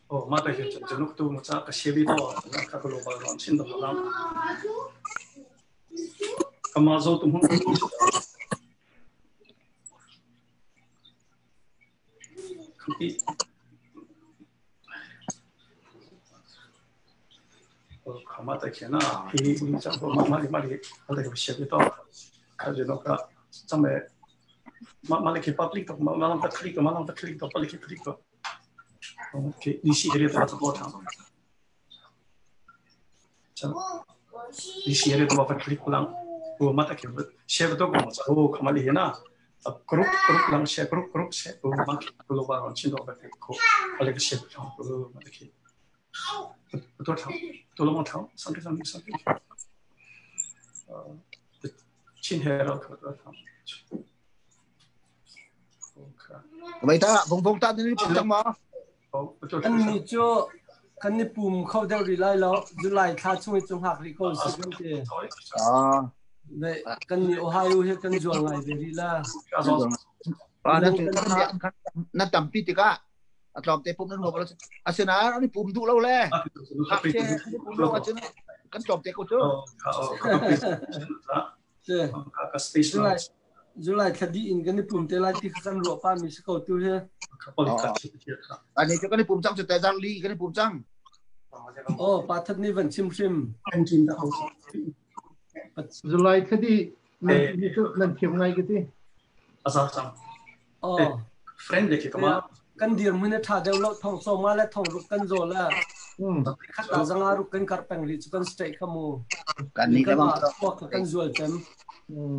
Oh, ma ta hi chu nuk tu mu cha ka shebi to ka ko lo ba ron chin do lam. Kama zo tu hun Khampi. Khama ta khian a hi ni cha ma ma ma li ala ka shebi to ka je no ka chame ma ma le ki public to ma ma lang ta click to ma lang ta click to public click to okay 你写的多多长？你写的多发 click lang 我ma ta ki share to ko mo cha o khama li na group group lang share group group share ko ma ki ko lo ba ron chin do ba ko ala ka share to ko ma ta ki 多长？多了么长？上个上个上个。呃，今天了可多长？Vậy ta, vong vong ta ni pum tang ma. Kan ni cu kan ni pum kho deuh rih lai lo. July thla chung i cu hngak rih ko si kan ti. Ah. Ve kan ni Ohio hi kan zual ngai ve rih la. Ah, na na tampi tikah a tlawm te pum nan huam lo. Asinain an i pum duh lo le. Ngakchia an i pum lo ahcun kan tlawm te ko cu. July July thla dih in kan i pum te lai ti kha kan ruah pa mi si ko tu hi. Ani cu kan i pum cang cu te zar li kan i pum cang. Oh, pa that ni van chim hrim. July thla dih nan thiam ngai ka ti. Asa cang. Oh. Friend le khi kama. Kan dir mun a tha deuh lo thong so ma le thong ruk kan zo la. Khat ta zanga ruk kan kar peng ri chu kan state kha mu. Kan ni kan kan zual cem.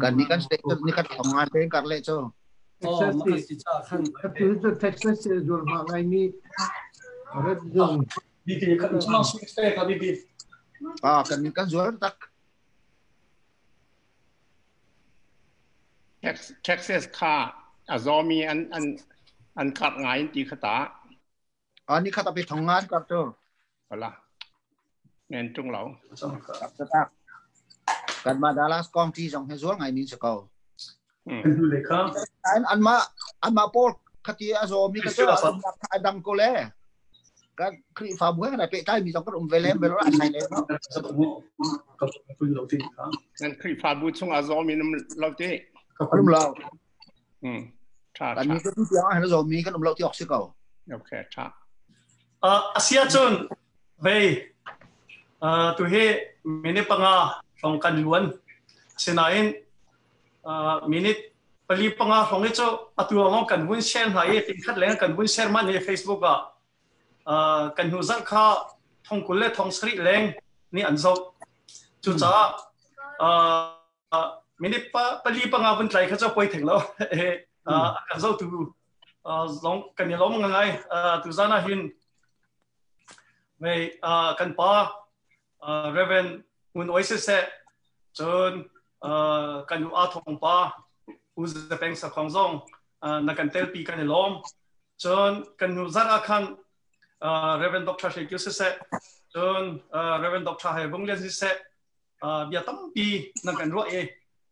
Kan ni kan state ni khat thong nga te kar le cho. Oh, ma si cha khan. Atu cu Texas zual ma ngai mi red zone. Bi ki kan state ka bi bi. Ah, kan kan zual tak. Texas kha a zawmi an an an karh ngai in ti kha ta. A ni khat a pe thong ngan kar tu. Wala. Men tung lo. Tak. Kan ma Dallas County zong he zual ngai min se ko. An an ma an ma pawl khati a zawmi ka chu an dang ko le. Kan Khrihfabu he kan pe tai mi zong kan um ve le bel ra sai le no. Nan Khrihfabu chung a zawmi nam lo te. Kan um lo. Tha Kan ni ka tu tiang ah zawmi kan um lo ti ok si ko. Okay, tha. Asia cun vei tu hi minute 5 hrawng kan luan. Asinain minute 4 5 hrawng hi cu atu lawng kan vun share hna i tingkhat leng kan vun share man hi Facebook ah kan hnu zarh kha 20,000 le 70,000 leng nih an zoh. Cucaah minute 4 5 vun tlai kha cu poi theng lo. Kan zohtu zong kan i lawm ngai. Tuzan ah hin mei kan pa Reverend Ngun Oi siseh cun kan u A Thong pa U Za Peng Sakhong zong na kan telpi kan i lawm. Cun kan hnu zarh ah khan Reverend Dr. Hre Kio siseh cun Reverend Dr. Hai Vung Lian siseh bia tampi nan kan ruah i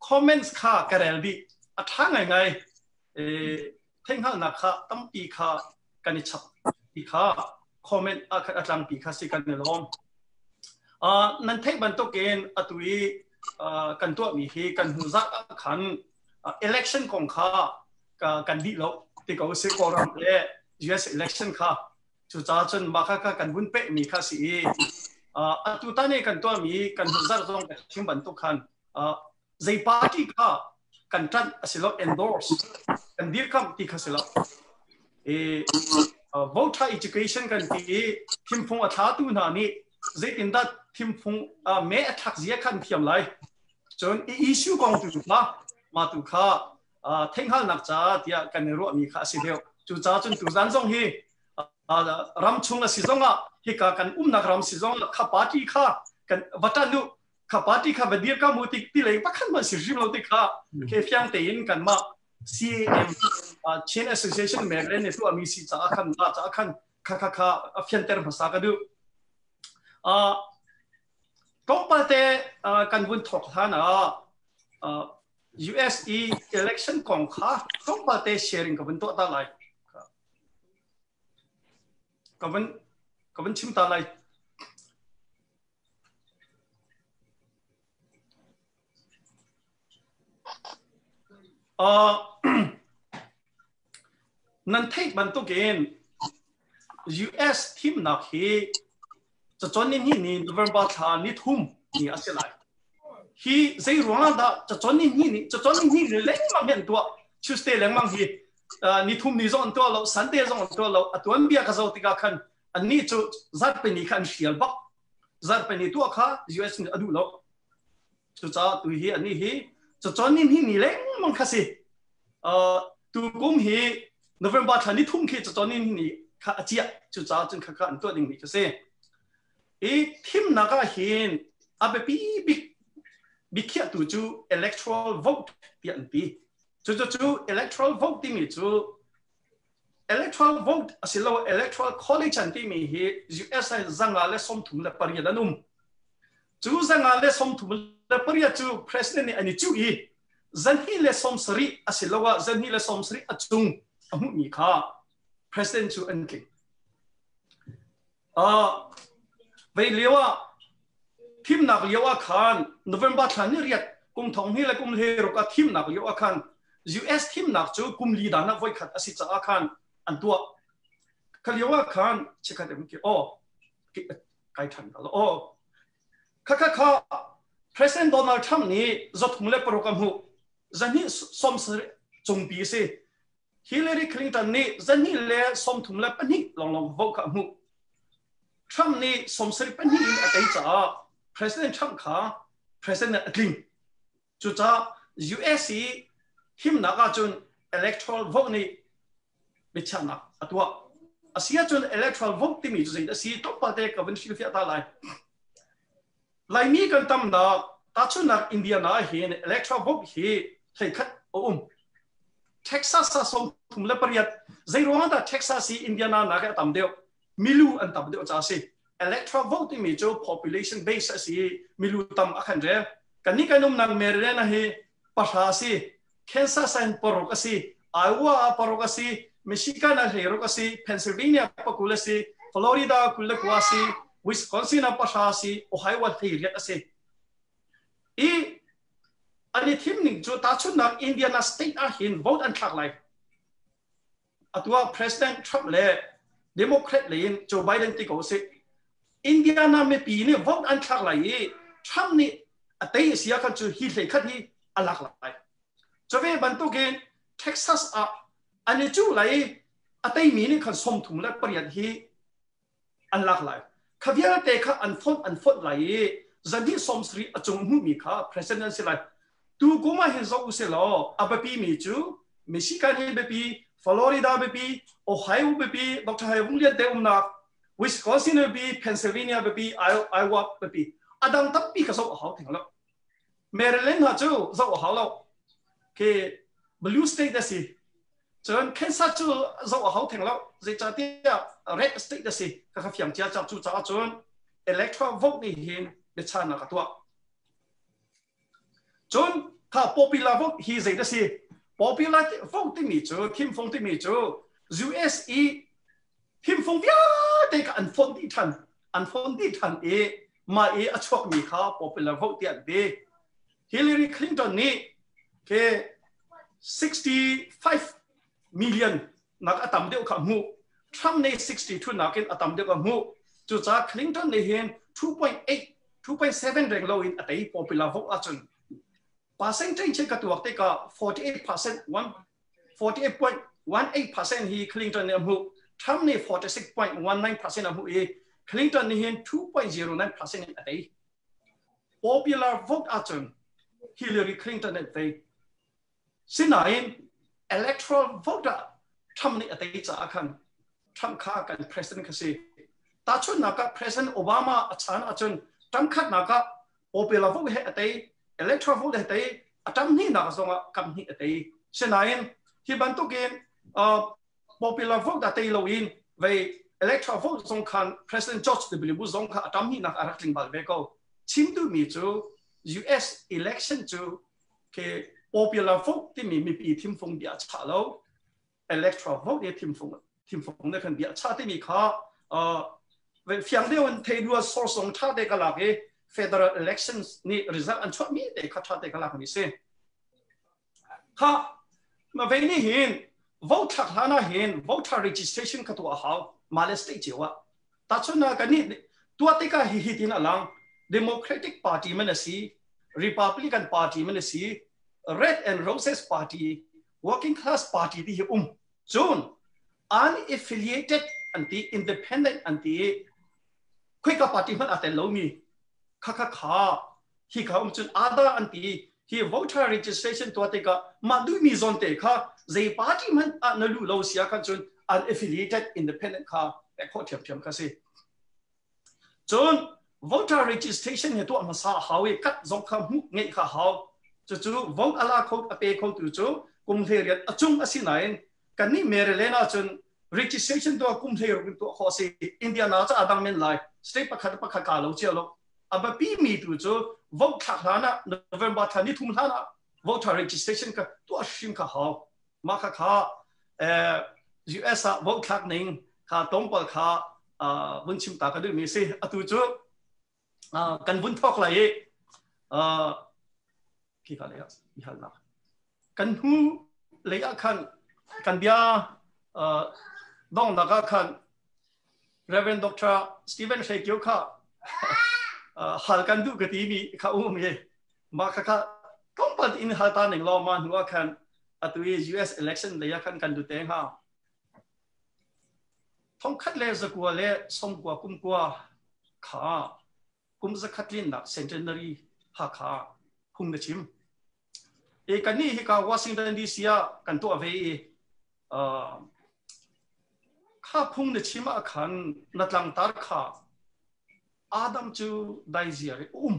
comments kha ka rel dih a ṭha ngaingai theihhngalhnak kha tampi kha kan i chap ti kha comment ah khan a tlangpi kha si kan i lawm. Nan theih bantukin atu i kan tuahmi hi kan hnu zat ah khan election kong kha kan dih lo ti ko si Kawlram le US election kha cucaah cun mah kha kan vun pehmi kha si i atu tan i kan tuahmi kan hnu zarh zong kan chim bantuk khan zei party kha kan ṭanh a si lo endorse kan dirkamh ti kha si lo i voter education kan ti i thimfung a thlatu hna nih zeitindah thimfung me a thlak zia khan thiam lai cun i issue kong tu kha ma tu kha theihhngalhnak ca tiah kan i ruahmi kha a si deuh cucaah cun tuzan zong hi ram chung a si zongah hika kan umnak ram si zongah kha party kha kan va ṭanh u kha party kha va dir ka mu tik ti lei pakhat man si hrim lo ti kha ke fiang tein kan mah CAM Chin Association Maryland ne tu ami si ca khan na ca khan kha kha kha a fianter hmasa ka du tlawmpal te kan vun thok hlan ah US i election kong kha tlawmpal te sharing ka vun tuah ta lai ka vun. Ka van chim ta lai. Nan theih bantukin US thimnak hi cacawn ni hnih ni November thla ni thum ni a si lai. Hi zei ruangah dah cacawn ni hnih ni cacawn ni hnih ni lengmang hi an tuah Tuesday lengmang hi ni thum ni zong an tuah lo Sunday zong an tuah lo a tuan bia ka zo tikah khan annih cu zarhpi ni kha an hrial bak zarhpi ni tuah kha US nih a duh lo. Cucaah tu hi anih hi cacawn ni hnih ni lengmang kha si. Tu kum hi November thla ni thum khi cacawn ni hnih ni kha a ciah. Cucaah cun khakha an tuah ding mi kha si. I thimnak ah hin a biapi bik biakhiahtu cu electoral vote tiah an ti. Cucu cu electoral vote timi cu electoral vote asilo electoral college an timi hi US ah 138 an um. Cu 138 cu president nih an i cuh i 270 asiloah 270 a cung a hmuhmi kha president cu an tling. Vei lio ah thimnak lio ah khan November thla ni riat kum thong hnih le kum hlei ruk ah thimnak lio ah khan US thimnak cu kum li dan ah voikhat a si caah khan an tuah. Kha lio ah khan chikhat em ki oh kai than ka oh kha kha kha President Donald Trump nih 306 a hmuh 270 cungpi si Hillary Clinton nih 232 lawnglawng vote kha a hmuh. Trump nih 72 in a tei caah President Trump kha president a tling. Cucaah US i thimnak ahcun electoral vote nih biachahnak a tuah. A si ahcun electoral vote timi cu zei a si tlawmpal te ka vun hrilhfiah ta lai. Laimi kan tamnak tahchunhnak Indiana ah hin electoral vote hi hleikhat a um. Texas ah 38 zei ruangah dah Texas hi Indiana nak a tam deuh milu an tam deuh ca a si. Electoral vote timi cu population base a si i milu tam a khan rel. Kannih kan umnak Maryland hi 10 a si. Kansas ah hin 6 a si. Iowa ah 6 a si. Michigan ah 16 a si. Pennsylvania 20 a si. Florida 29 a si. Wisconsin ah 10 a si. Ohio ah 18 a si. I an i thim ning cu tahchunhnak Indiana state ah hin vote an thlak lai. Atu ah President Trump le Democrat lei in Joe Biden ti ko sih. Indiana mipi nih vote an thlak lai i Trump nih a tei a si ah khan cu hi hlei khat hi a lak lai. Cuve bantukin Texas ah an i cuh lai i a teimi nih khan 38 hi an lak lai. Kha vialte kha an fonh an fonh lai i 270 a cung hmuhmi kha president si lai. Tu kum ah hin zoh usih law a biapi mi cu Michigan hi biapi, Florida biapi, Ohio biapi, Dr. Hai Vung Lian te umnak, Wisconsin biapi, Pennsylvania biapi, Iowa biapi. A dang tampi kha zoh a hau theng lo. Maryland hna cu zoh a hau lo. Khi blue state a si. Cun Kansas cu zoh a hau theng lo. Zeicahtiah red state a si. Ka kha fiang cia cang. Cucaah cun electoral vote nih hin biachanak a tuah. Cun kha popular vote hi zei a si? Popular vote timi cu thimfung timi cu US i thimfung vialte kha an fonh dih ṭhan. An fonh dih ṭhan i mah i a chuakmi kha popular vote tiah an ti. Hillary Clinton nih ke 65 million nak a tam deuh kha hmuh. Trump nih 62 nakin a tam deuh a hmuh. Cucaah Clinton nih hin 2.8 2.7 reng lo in a tei popular vote ahcun percentage ka tuak tikah 48% 48.18% hi Clinton nih a hmuh. Trump nih 46.19% a hmuh i Clinton nih hin 2.09% in a tei. Popular vote ahcun Hillary Clinton nih a tei. Sinain electoral vote ah Trump nih a tei caah khan Trump kha kan president kha si. Tahchunhnak ah President Obama a chan ahcun ṭam khatnak ah popular vote he a tei, electoral vote he tei, a ṭam hnihnak zongah kam hnih a tei. Sinain hi bantukin popular vote a tei loin vei electoral vote zong khan President George W. Bush zong kha a ṭam hnihnak a rak tling bal ve ko. Chim duhmi cu US election cu ke popular vote timi mipi thimfung bia chah lo electoral vote i thimfung thimfung ne khan bia chah timi kha. Fiang deuh in thei dua source zong tha te ka lak i federal elections nih result an chuah mi te kha tha te ka lak mi si. Kha ma ve ni hin vote thlak hlan ah hin voter registration kha tuah hau male state cio ah. Tachun na kan nih tuah tikah hi hi tin alang Democratic Party man asi, Republican Party man asi, Red and Roses Party, Working Class Party ti hi um. Cun unaffiliated an ti, independent an ti, khoika party hmanh aa tel lomi kha kha kha hi kha um. Cun ada an ti, hi voter registration tuah tikah mah duhmi zawn te kha zei party hmanh ah na luh lo sia khan cun unaffiliated independent kha pek khawh ṭhiamṭhiam kha si. Cun voter registration hi tuah hmasa a hau i kat zong kha hmuh ngeih kha hau. Cucu vote a la kho, a pe khotu cu kum 18 a cung a si nain kannih Maryland ahcun registration tuah kum 16 in tuah khawh a si. Indiana cu aa dang men lai. State pakhat pakhat kaa lo cio lo. A biapi mi tu cu vote thlak hlan ah, November thla ni thum hlan ah voter registration ka tuah hrim kha hau. Mah kha kha US ah vote thlak ning kha tlawmpal kha vun chim ta ka duhmi si. Atu cu kan vun thawk lai i khi ka lei ah i halnak kan hnu lei ah khan kan bia donghnak ah khan Reverend Dr. Stephen Hre Kio kha hal kan duh ka ti mi kha um i mah kha kha tlawmpal in hal ta ning law ma hnu ah khan atu i US election lei ah khan kan du te hnga. 1999 kha kum 100 tlinnak centenary Hakha phung na chim e. Kan nih hika Washington DC ah kan tuah ve i kha phung na chim ah khan na tlangtar kha Adam cu daiziar i um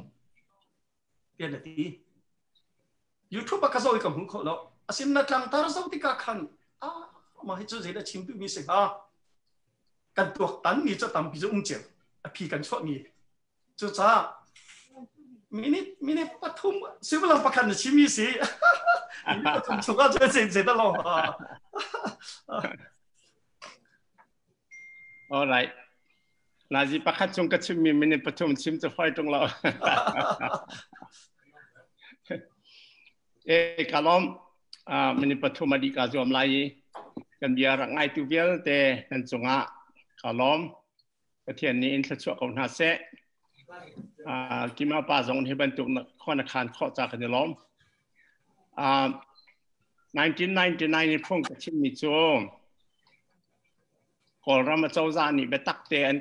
tiah na ti. YouTube ah ka zo i ka hmu kho lo. Asin na tlangtar zo tikah khan ah mah hi cu zeidah chim duhmi si hnga, kan tuak tan mi cu tampi cu um cio, a phi kan chuah mi. Cucaah minute 3 suimilam 1 na chimmi si, minute 3 chung ah cun zei zei dah lo. All right. Nazi pakhat chung ka chimmi minute 3 chim cu fai tung lo. E kalom minute 3 adi ka zuam lai i kan bia rak ngai tu vialte nan cungah kalom. Pathian nih in thluachuah ko hna seh. Kima pa zong hi bantuk khon a khan khawh ca kan i lawm. 1999 i phung ka chimmi cu Kawlram acozah nih biatak te an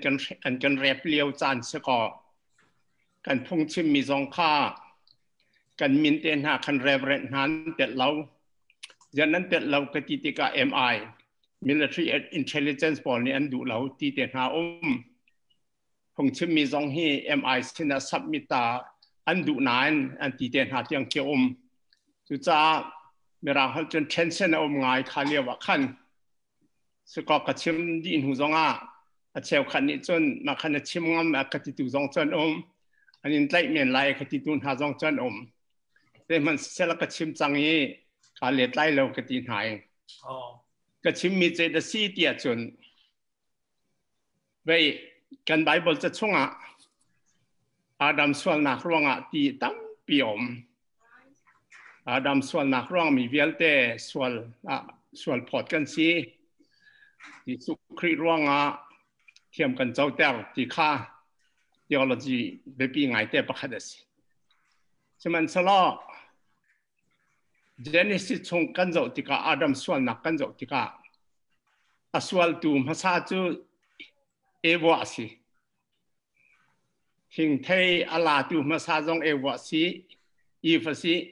kan rep lio caan si kaw kan phungchimmi zong kha kan min te hna khan reverend hna an telh lo. Zian an telh lo ka ti tikah MI, military intelligence pawl nih an duh lo ti te hna um. Phungchimmi zong hi MI sinah submit ta an duh nain an ti te hna tiang khi um. Cucaah Mirang holh cun tension a um ngai kha lio ah khan. Sikaw ka chim dih hnu zongah a cheukhat nih cun mah khan a chim ngam a ka titu zong cu an um. An in tlaih men lai ka titu hna zong cu an um. Sihmanhsehlaw ka chim cang i kaa let lai lo ka ti hna i ka chimmi cu a si ti ahcun vei kan Bible ca chungah Adam sualnak ruangah ti tampi a um. Adam sualnak ruang mi vialte sual ah sual phawt kan si. Jesuh Khrih ruangah thiam kan coter ti kha theology biapi ngaite pakhat a si. Sihmanhsehlaw Genesis chung kan zoh tikah, Adam sualnak kan zoh tikah a sualtu hmasa cu Eva a si. Thingthei a latu hmasa zong Eva a si, Eve a si.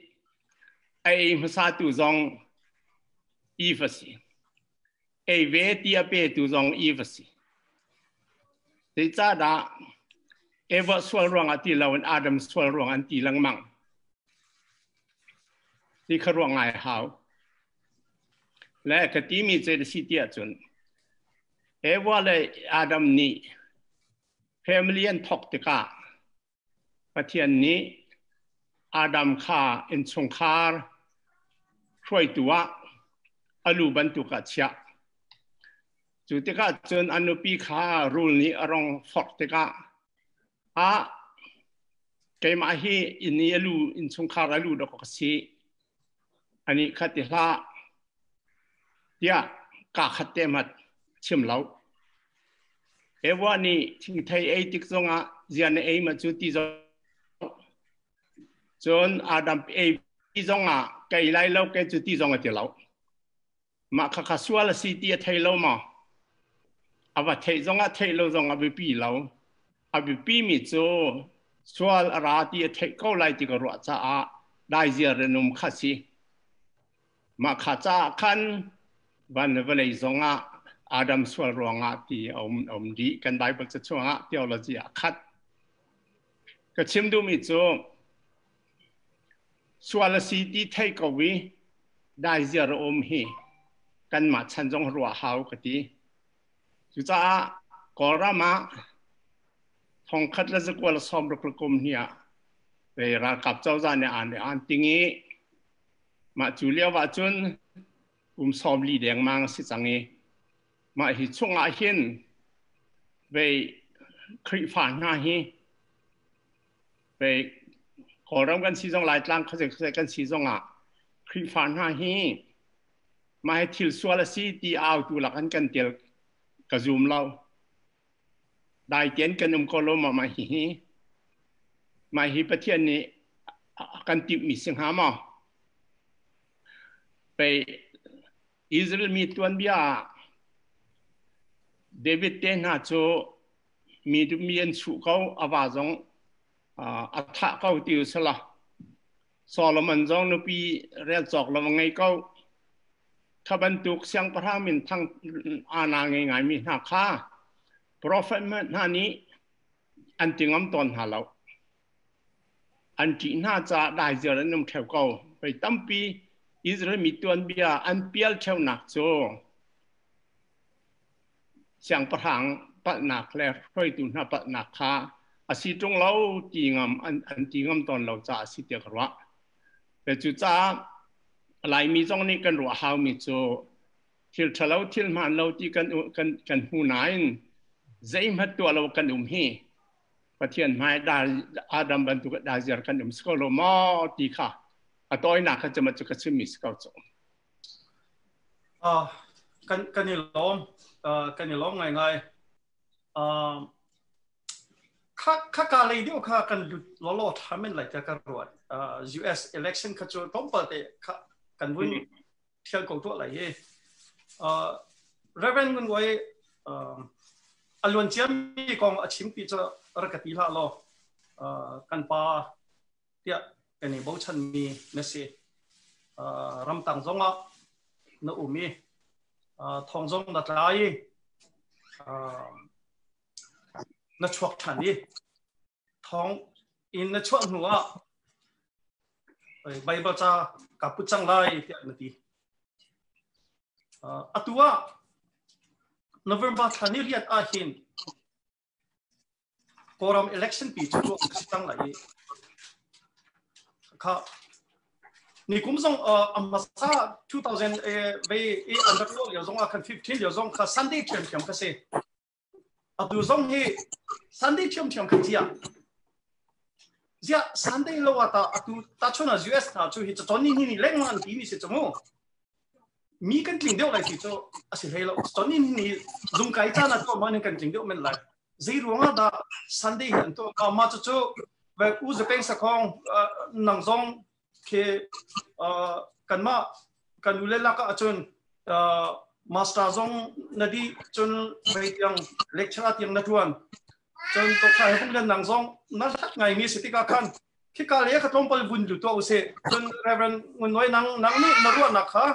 A ei hmasatu zong Eve a si. Ei ve ti a petu zong Eve a si. Zeicahdah Eva sual ruangah ti loin Adam sual ruang an ti lengmang? Ti kha ruah ngai hau. Le ka timi cu a si ti ahcun Eva le Adam nih family an thawk tikah Pathian nih Adam kha innchungkhar hruaitu ah a lu bantuk ah chiah. Cu tikah cun a nupi kha rul nih a rong forh tikah a keimah hi inn i a lu innchungkhar a lu dawk ka si. Anih kha ti hlah tiah kaa khat te hmat chim lo. Ewa nih thingthei ei tik zongah zian na ei ma cu ti zong cun Adam ei zongah ka ei lai lo ke cu ti zong a ti lo. Mah khakha sual a si ti a thei lo maw? A va theih zongah theih lo zong a biapi lo. A biapi mi cu sual a ra ti a theih ko lai ti ka ruah caah daiziar in um kha si. Mah kha caah khan van le vawlei zongah Adam sual ruangah ti a um, um dih. Kan Bible ca chungah theology ah khat. Ka chim duhmi cu Sual a si ti thei ko i daiziar a um hi kanmah chan zong ruah hau ka ti. Cucaah Kawlram ah 1960 kum hnih ah ralkap cozah nih aan an ting i mah cu lio ah cun kum 40 dengmang a si cang i mah hi chungah hin vei Khrihfa hna hi Pei Kawlram kan si zong Laitlang khuazei khuazei kan si zong ah Khrihfa hna hi mah hi thil sual a si ti autu lak an kan tel ka zum lo. Dai tein kan um ko lo ma mah hi hi mah hi Pathian nih a kan timhmi si hnga maw? Pei Israel mi tuanbia ah David te hna cu mi mi an chuh ko a va zong a thah ko ti u sala Solomon zong nupi rel cawk lo ngei ko kha bantuk siangpahrang min thang ana ngei ngai mi hna kha prophet hna nih an ti ngam tawn hna lo an ṭih hna caah daiziar an um ṭheo ko pei tampi Israel mi tuanbia an pial ṭheunak cu Siangpahrang palhnak le hruaitu hna palhnak kha a si ṭung lo ti ngam an ti ngam tawn lo caah a si tiah ka ruah. Cucaah Laimi zong nih kan ruah haumi cu thil ṭhalo thil hmaan lo ti kan kan kan hmu nain zeihmanh tuah lo kan um hi Pathian hmai Adam bantuk daiziar kan um si ko lo maw ti kha a tawinak kha cuma cu ka chimmi si ko cu. Kan i lawm. Kan i lawm ngaingai. Kha ka lei deuh kha kan lut lawlaw ṭha men lai tiah ka ruat. US election kha cu tlawmpal te kha kan vun thial ko tuah lai hi. Reverend Ngun Wai a luan ciami kong a chim ti cu rak ka ti hlah law kan pa tiah kan i bochanmi na si. Ramtang zongah na um i thong zong na tla i na chuak ṭhan i thong in na chuah hnu ah Bible ca ka put cang lai tiah na ti. Atu ah November thla ni riat ah hin Kawlram election pi cu tuah a si cang lai i kha nikum zong a hmasa 2000 ve i an rak lio zong ah khan 15 lio zong kha Sunday thiam thiam kha si atu zong hi Sunday thiam thiam kha zia zia Sunday lo ata atu ta chuna US hna chu hi chon ni ni lengmang an ti mi si chu mu mi kan tling deuh lai ti cu a si hlei lo chon ni ni zung kai caan ah tuah man kan tling deuh men lai zei ruangah dah Sunday hi an tuah ka ma cu cu ve u zapeng sakhong nang zong khi kanmah kan ule lak ah cun master zong na di cun vei tiang lecturer tiang na tuan cun to khai hung nang zong na hlat ngai mi si tikah khan Khika le ka tlawmpal vun lu tuah usih. Cun Reverend Ngun Noi nang nang nih na ruahnak kha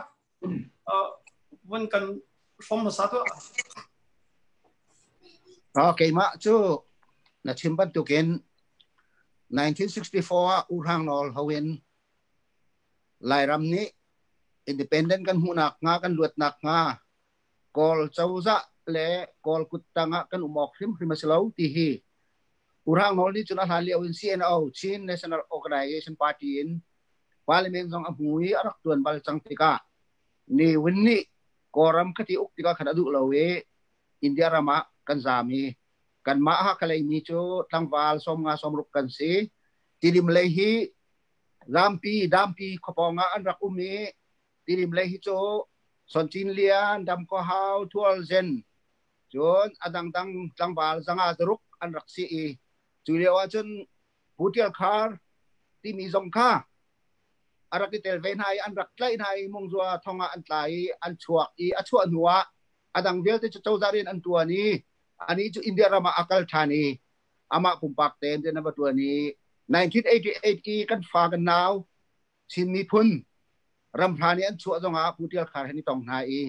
vun kan hrom hmasa tuah. Keimah cu na chim bantukin 1964 ah Uhrang Nawl hoin Lairam nih independent kan hmuhnak hnga kan luatnak hnga Kawl cozah le Kawl kuttang ah kan um awk hrimhrim a si lo ti hi Urang Nawl nih cun a hlan lio in CNO Chin National Organization Party in Parliament zong a hmu i a rak tuan bal cang tikah Ne Win nih Kawlram khati uk tikah khan a duh lo i India ram ah kan zaam i kanmah Hakha lei mi cu tlangval 50 60 kan si. Tidim lei hi Zampi Dampi khuapawng ah an rak um i Tidim lei hi cu Son Cin Lian, Dam Khaw Hau, Thual Zen cun a dangdang tlangval 500 zaruk an rak si i cu lio ah cun Pu Tial Khar timi zong kha a rak i tel ve hna i an rak tlaih hna i Mungzua thong ah an tla i an chuak i a chuah hnu ah a dang vialte cu cozah rian an tuan i anih cu India ram ah a kal ṭhan i amah pumpak tein rian a va ṭuan i 1988 i kan fa kan nau Chin miphun ramhra nih an chuah zongah Pu Tial Khar he ni tong hna i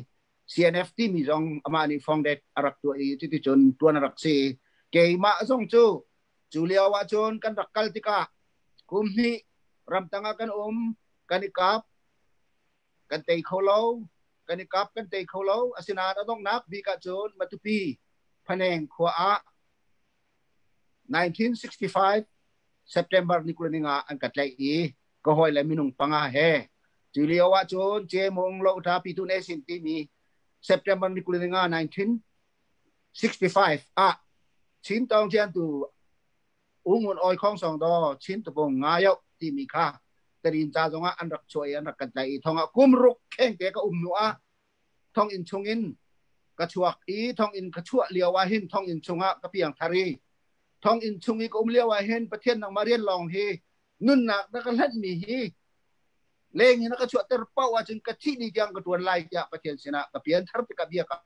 CNF timi zong amah nih founded a rak tuah i cuticun tuan a rak si. Keimah zong cu cu lio ah cun kan rak kal tikah kum hnih ramtang ah kan um, kan i kap, kan tei kho lo, kan i kap kan tei kho lo. Asinain a donghnak bik ah cun Matupi Phaneng khua ah 1965 September ni 25 an ka tlaih i ka hawi le minung panga he cu lio ah cun Cemung Lohta Pitu Nesin timi September ni 25 1965 ah Chin Tawng Tian tu Ungun Oi Khong Song Do Chin Tupung Nga Yoh timi kha tarin ca zongah an rak chuah i an rak kan tlaih i thong ah kum ruk kheng te ka um hnu ah thonginn chungin ka chuak i thonginn ka chuah lio ah hin thonginn chungah ka piang thar i thonginn chung i ka um lio ah hin Pathian nangmah rian lawng hi nunnak na ka hlanh mi hi leng in na ka chuahter paoh ahcun ka thih ni tiang ka tuan lai tiah Pathian sinah ka pian thar tikah bia ka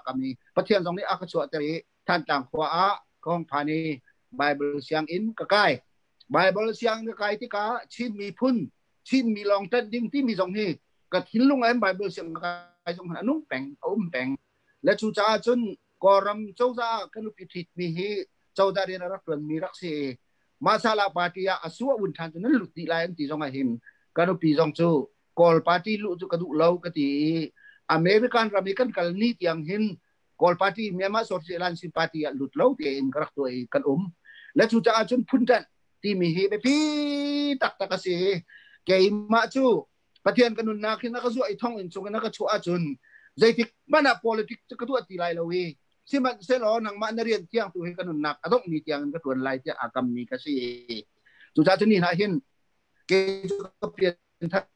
kam i Pathian zong nih a ka chuahter i Thantlang khua ah ka hong phan i Bible sianginn ka kai. Bible sianginn ka kai tikah Chin miphun Chinmi lawng ṭanh ding timi zong hi ka thinlung ah Bible siang kai zong a nung peng a um peng le cu caah cun Kawlram cozah ah kan nupi ṭhitmi hi cozah rian a rak ṭuanmi rak si i Masala party ah a suah un ṭhan cu nan lut dih lai an ti zong ah hin ka nupi zong cu Kawl party luh cu ka duh lo ka ti i American ram i kan kal ni tiang hin Kawl party Myanmar Social Alliance party ah lut lo tein ka rak tuah i kan um le cu caah cun phun ṭanh timi hi biapi taktak a si. Keimah cu Pathian ka nunnak hin a ka zuah i thonginn chung in a ka chuah ahcun zeitik hmanh ah politics cu ka tuah ti lai lo i sihmanhsehlaw nangmah na rian tiang tu hi ka nunnak a dongh ni tiang in ka tuan lai tiah aa kammi ka si. Cucaah cun ni hna hin kei cu ka pian thar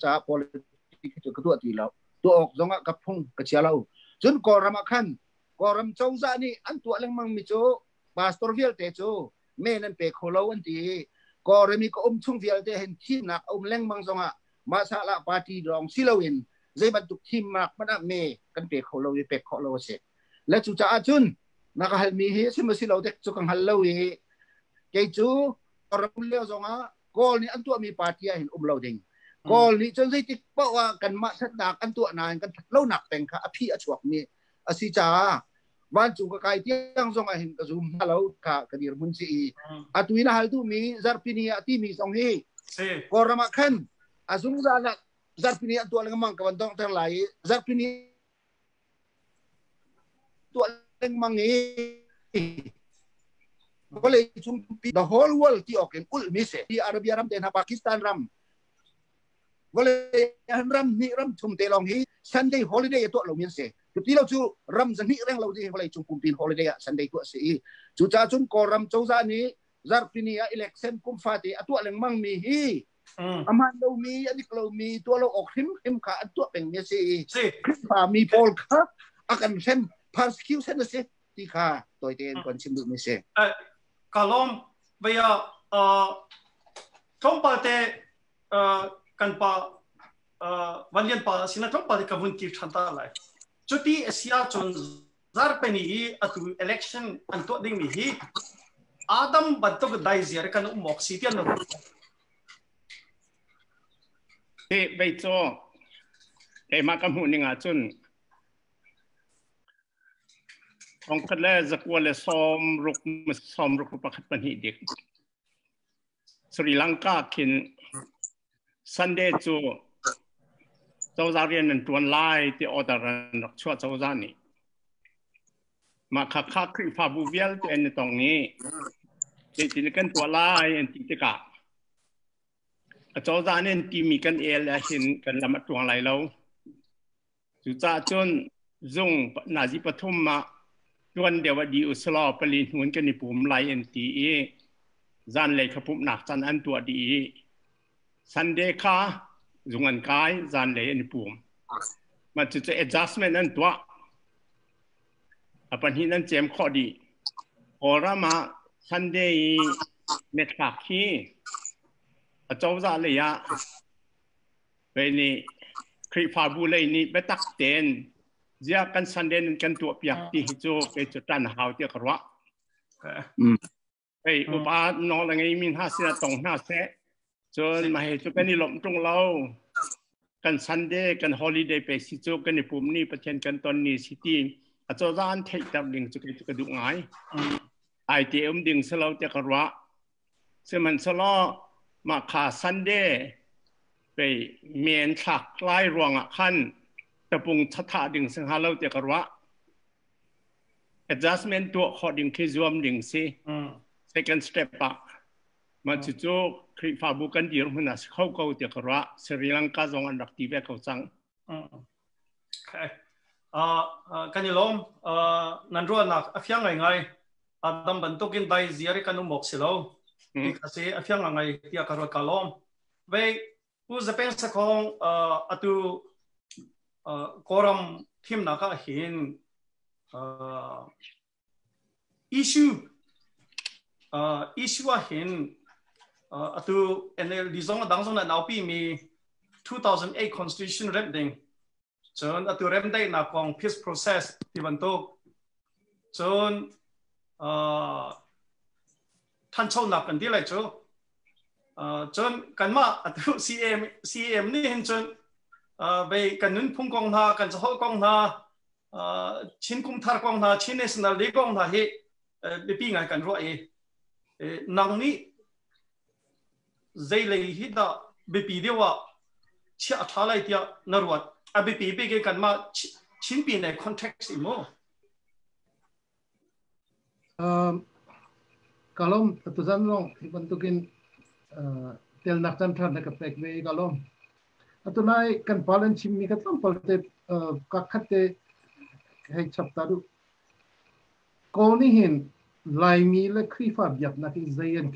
caah politics cu ka tuah ti lo. Tuah awk zongah ka phung ka chia lo. Cun Kawlram ah khan Kawlram cozah nih an tuah lengmang mi cu pastor vialte cu me nan pe kho lo an ti i Kawlram i ka um chung vialte hin thimnak a um lengmang zongah mahsahlah party lawng si loin zei bantuk thimnak hmanh ah me kan pe kho lo i pek khawh lo a si. Le cucaah cun na ka halmi hi a si maw si lo dek cu ka hngal lo i kei cu ram lio zongah Kawl nih an tuahmi party ah hin um lo ding. Kawl nih cun zeitik paoh ah kanmah thatnak an tuah nain kan that lonak peng kha a phi a chuakmi a si caah vancung ka kai tiang zong ah hin ka zum hna lo kha ka dirhmun si i atu in a hal duhmi zarhpini ah timi zong hi Kawlram ah khan a zungzal ah zarhpini an tuah lengmang ka van donghter lai i zarhpini tuah lengmang i vawlei cung the whole world ti awk in ulh mi si Arabia ram te hna Pakistan ram vawlei ram hnih ram thum te lawng hi Sunday holiday a tuah lomi an si. Cuti lo cu ram zahnih reng lo ding vawlei cung pumpin holiday ah Sunday tuah si i cucaah cun Kawlram cozah nih zarhpini ah election kum fate a tuah lengmang mi hi a hmaan lomi a dik lomi tuah lo awk hrimhrim kha an tuah pengmi a si i Khrihfa mi pawl kha a kan hrem persecution a si ti kha tawi tein kan chim duhmi si. Ka lawm vaya tlawmpal te kan pa Van Lian pa sinah tlawmpal ka vun kir ṭhan ta lai. Cuti a si ahcun zarhpini i atu election an tuah dingmi hi Adam bantuk daiziar kan um awk si tiah na ruah. Hi vei cu keimah ka hmuh ning ahcun thongkhat le zakua le sawmruk sawmruk pakhat pahnih dik Sri Lanka khin Sunday cu cozah rian an ṭuan lai ti order an rak chuah cozah nih. Mah kha kha Khrihfabu vialte an i tong i zeitin kan tuah lai an ti tikah acozah nih an timi kan el ahhin kan lam a tluang lai lo. Cucaah cun zung nazi pathum ah Tuan deuh ah dih usulaw 4 hnu in kan i pum lai an ti i zanlei kha pumhnak caan an tuah dih i Sunday kha zung an kai, zanlei an i pum. Mah cucu adjustment an tuah. A pahnih an cem khawh dih. Kawlram ah Sunday i methlak hi a cozah lei ah vei nih Khrihfabu lei nih biatak tein ziah kan Sunday nan kan tuah piak ti hi cu kei cu tan hau tiah ka ruah. Hei upa nawl a ngeimi hna sinah tong hna seh. Cun mah hi cu kan i lawmh ṭung lo. Kan Sunday, kan holiday pe si cu kan i pum ni, Pathian kan ton ni si ti a cozah an theihter ding cu kei cu ka duh ngai. Ai te um ding si lo tiah ka ruah. Sihmanhsehlaw mah kha Sunday pei men thlak lai ruangah khan tapung thatha ding si hnga lo tiah ka ruah. Adjustment tuah khawh ding khi zuam ding si. Second step ah mah cucu Khrihfabu kan dir hmun ah si kho ko tiah ka ruah. Sri Lanka zong an rak ti ve ko cang. Okay. Kan i lawm. Nan ruahnak a fiang ngaingai. Adam bantukin dai ziar i kan um awk si lo. Ti kha si a fiang ngai tiah ka ruat ka lawm. Vei Pu Zapeng Sakhong, atu Kawlram thimnak ah hin issue ah hin atu NLD zong a dang zong na naupi mi 2008 Constitution remh ding, cun atu remdaihnak kong, peace process ti bantuk, cun thanchonak kan ti lai cu, cun kanmah atu CAM nih hin cun bei kan nunphung kong hna, kan caholh kong hna, Chin kum thar kong hna, Chin National Day kong hna hi biapi ngai kan ruah i nang nih zei lei hi dah biapi deuh ah chiah a ṭha lai tiah na ruat? A biapi bik in kanmah Chinpi ne context i mu. Kalom tuzan long hi bantukin telnak chan than na ka pek ve i kalom. Atunai kan palen chimmi ka tlawmpal te ka khat te hei chap ta du. Kawl nih hin Laimi le Khrihfa biaknak hi zei an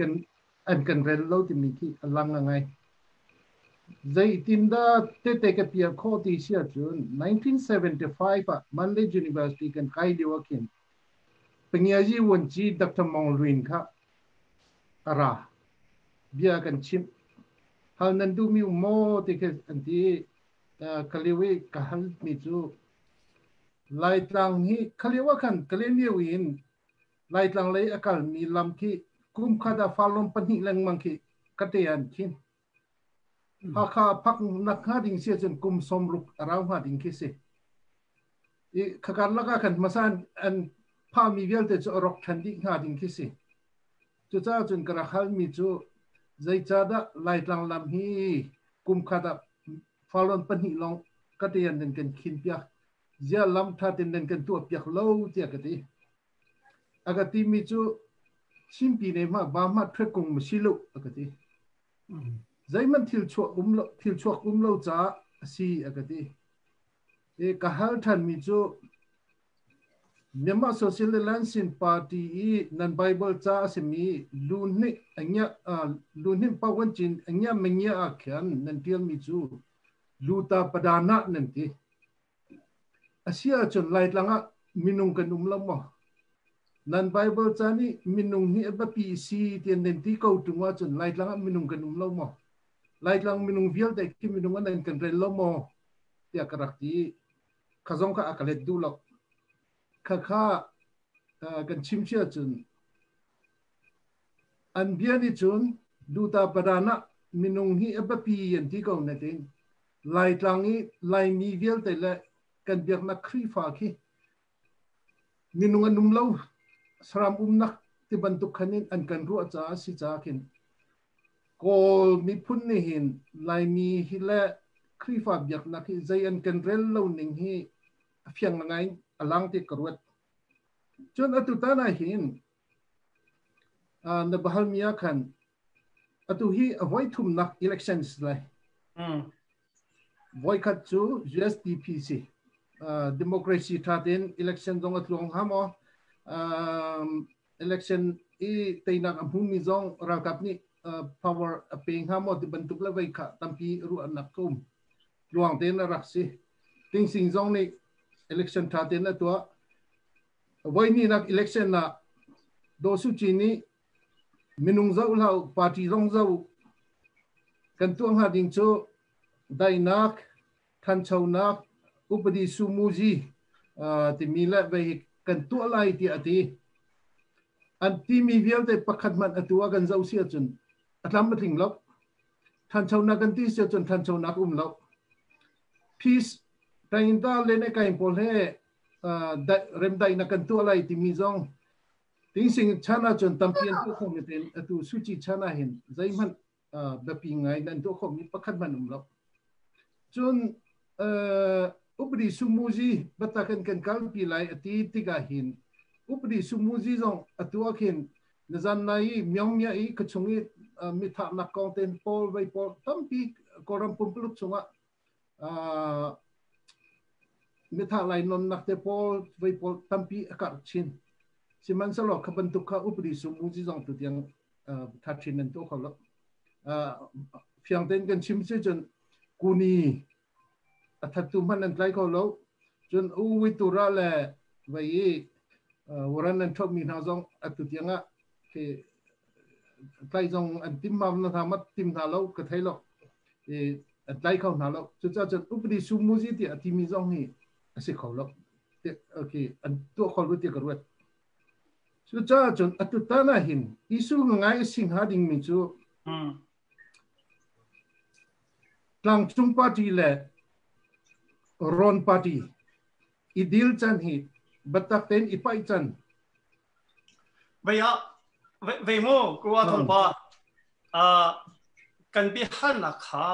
kan rel lo timi khi a lang ngai. Zeitindah tete ka piah khawh ti si ahcun, 1975 ah Mandalay University kan kai lio ah khin Pangiazi Vuanci Dr. Mong Lwin kha a ra. Bia kan chimh. Hal nan duhmi um maw ti khi an ti. Ka lio i ka halmi cu Laitlang hi kha lio ah khan Kalaymyo in Laitlang lei a kalmi lam khi kum khat ah farlawm pahnih lengmang khi ka te an khin. Hakha phak nak hnga ding si ahcun kum 60 a rau hnga ding khi si. I khakan lakah khan hmasa an phahmi vialte cu a rawk ṭhan dih hnga ding khi si. Cucaah cun ka rak halmi cu zeicahdah Laitlang lam hi kum khat ah farlawn pahnih lawng ka te an nan kan khin piak, zia lam ṭha ten nan kan tuah piak lo tiah ka ti. A ka timi cu Chinpi ne ma ba ma thwe kung ma si lo a ka ti. Zeihmanh thil chuak um lo, thil chuak um lo caah a si a ka ti. I ka hal ṭhanmi cu Myanmar Social Alliance Party i nan Bible ca a simi lu hnih anya lu hnih pawan cin anya manya ah khan nan ṭialmi cu luta padana nan ti. A si ahcun Laitlang ah minung kan um lo maw? Nan Bible ca nih minung hi a biapi si tian nan ti ko ṭung ahcun Laitlang ah minung kan um lo maw? Laitlang minung vialte khi minung an kan rel lo maw? Tiah ka rak ti. Kha zong kha a ka let duh lo. Kha kha kan chim cia cun an bia nih cun duta padan ah minung hi a biapi an ti ko na tin Laitlang i Laimi vialte le kan biaknak Khrihfa khi minung an um lo, saram umnak ti bantuk khan in an kan ruah caah si caah khin Kawl miphun nih hin Laimi hi le Khrihfa biaknak hi zei an kan rel lo ning hi a fiang ngai a lang ti ka ruat. Cun atu tan ah hin na bahal mi ah khan atu hi a voi thumnak elections lai. Voikhat cu USDP si. Democracy tha tein election zong a tluang hnga maw? Election i teinak a hmumi zong ralkap nih power a pe hnga maw ti bantuk le vei kha tampi ruahnak ka um. Tluang tein a rak si. Tingsing zong nih election tha tein a tuah. Voi nak election ah Daw Suu Kyi nih minung zoh hlah party zong zoh kan tuah hnga ding cu daihnak, thanchonak, upadi sumuzi timi le vei kan tuah lai tiah a ti. An timi vialte pakhat hmanh atu ah kan zoh si ahcun a tlam a tling lo. Thanchonak kan ti si ahcun thanchonak um lo. Peace Tainta le ne kain pawl he remdaihnak kan tuah lai timi zong tingsing chan ahcun tampi an tuah khomi tein atu Suci chan ah hin zeihmanh biapi ngai nan tuah khomi pakhat hmanh um lo. Cun upadi sumuzi batakan kan kalpi lai ati tikah hin upadi sumuzi zong atu ah khin nazan nai myong mya i kachung i mithah nak kong ten pawl vei pawl tampi Kawlram pumpuluk chungah mithah lai non nak te pawl vei pawl tampi a karh chin. Sihmanhsehlaw kha bantuk kha upadi sumuzi zong tu tiang thathin nan tuah kho lo. Fiang tein kan chim si cun kuni a thattu hmanh nan tlai kho lo. Cun u witura le vei i waran nan ṭhawt mi hna zong atu tiang ah khi tlai zong an tim ma na hna mat tim hna lo ka thei lo. I an tlai kho hna lo. Cucaah cun upadi sumuzi ti a timi zong hi a si kho lo. Okay, an tuah kho lo ti ka ruat. Cucaah cun atu tan ah hin issue ngai a si hnga dingmi cu tlangcung party le Rawn party i dil can hi biatak tein i paih can. Vei ah vei mu kuwa thongpa kan biahalnak kha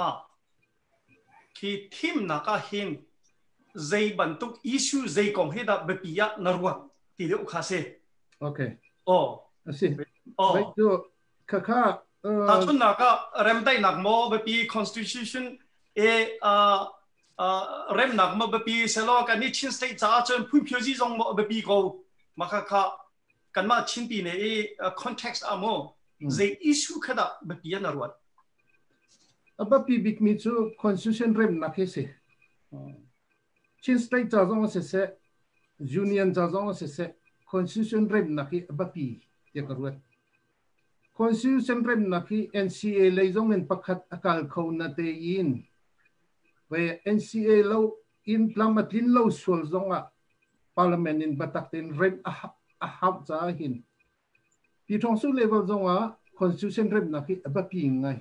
khi thimnak ah hin zei bantuk issue zei kong hi dah biapi ah na ruat ti deuh kha si. Okay. Oh. Asi. Oh. Cu khakha Tahchunnak ah remdaihnak maw biapi constitution e remnak maw biapi selaw kan nih Chin state caah cun phunphiozi zong maw biapi ko maka kha kanmah Chin pine i context ah maw zei issue kha dah biapi ah na ruat? A biapi bikmi cu constitution remnak hi si. Chin state ca zong siseh, union ca zong siseh, constitution remnak hi a biapi tiah ka ruat. Constitution remnak hi NCA lei zong in pakhat a kal kho na tein ve NCA lo in tlam a tlin lo sual zong ah parliament in batak tein rem a hauh caah hin Pyithawngsu level zongah constitution remnak hi a biapi ngai.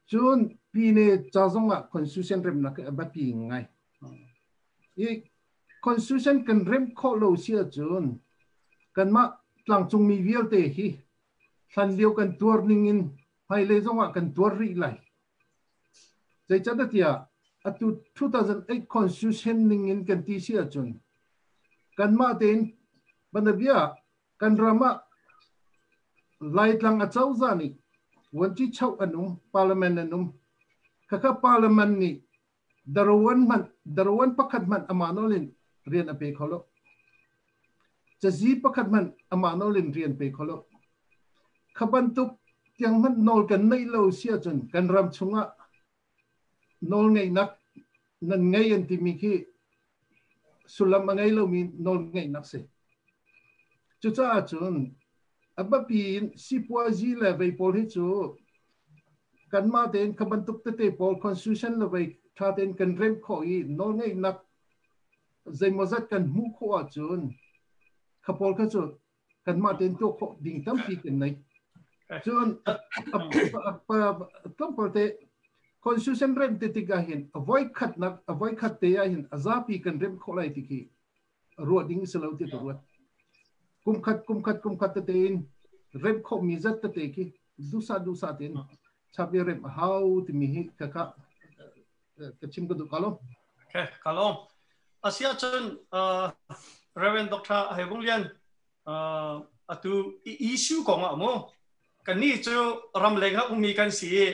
Cun pine ca zongah constitution remnak hi a biapi ngai. I constitution kan rem khawh lo si ahcun kanmah tlangcungmi vialte hi hlan lio kan tuar ning in hmailei zongah kan tuar rih lai. Zeicahtiah atu 2008 constitution ning in kan ti si ahcun kanmah tein banabia kan ram ah Laitlang acozah nih vuanci choh an um, parliament an um. Khakha parliament nih darawan hmanh darawan pakhat hmanh amah nawl in rian a pe kho lo. Cazi pakhat hmanh amah nawl in rian pe kho lo. Kha bantuk tiang hmanh nawl kan neih lo si ahcun kan ram chungah nawlngeihnak nan ngei an timi khi sullam a ngei lomi nawlngeihnak si. Cucaah cun a biapi in sipuazi le vei pawl hi cu kanmah tein kha bantuk tete pawl constitution le vei ṭha tein kan remh khawh i nawlngeihnak zeimawzat kan hmuh khawh ahcun kha pawl kha cu kanmah tein tuah khawh ding tampi kan nei. Cun tlawmpal te constitution rem te tik ah hin a voi khatnak a voi khat te ah hin a zapi kan rem khawh lai ti khi ruah ding si lo ti ka ruat. Kum khat kum khat kum khat te in rem khawh mi zat tete khi dusa dusa tein chapi rem a hau timi hi ka ka ka chim ka duh ka lo. Okay, ka lawm. Asia cun Reverend Dr. Hai Vung Lian atu issue kong ah mu kannih cu ramleng ah ummi kan si i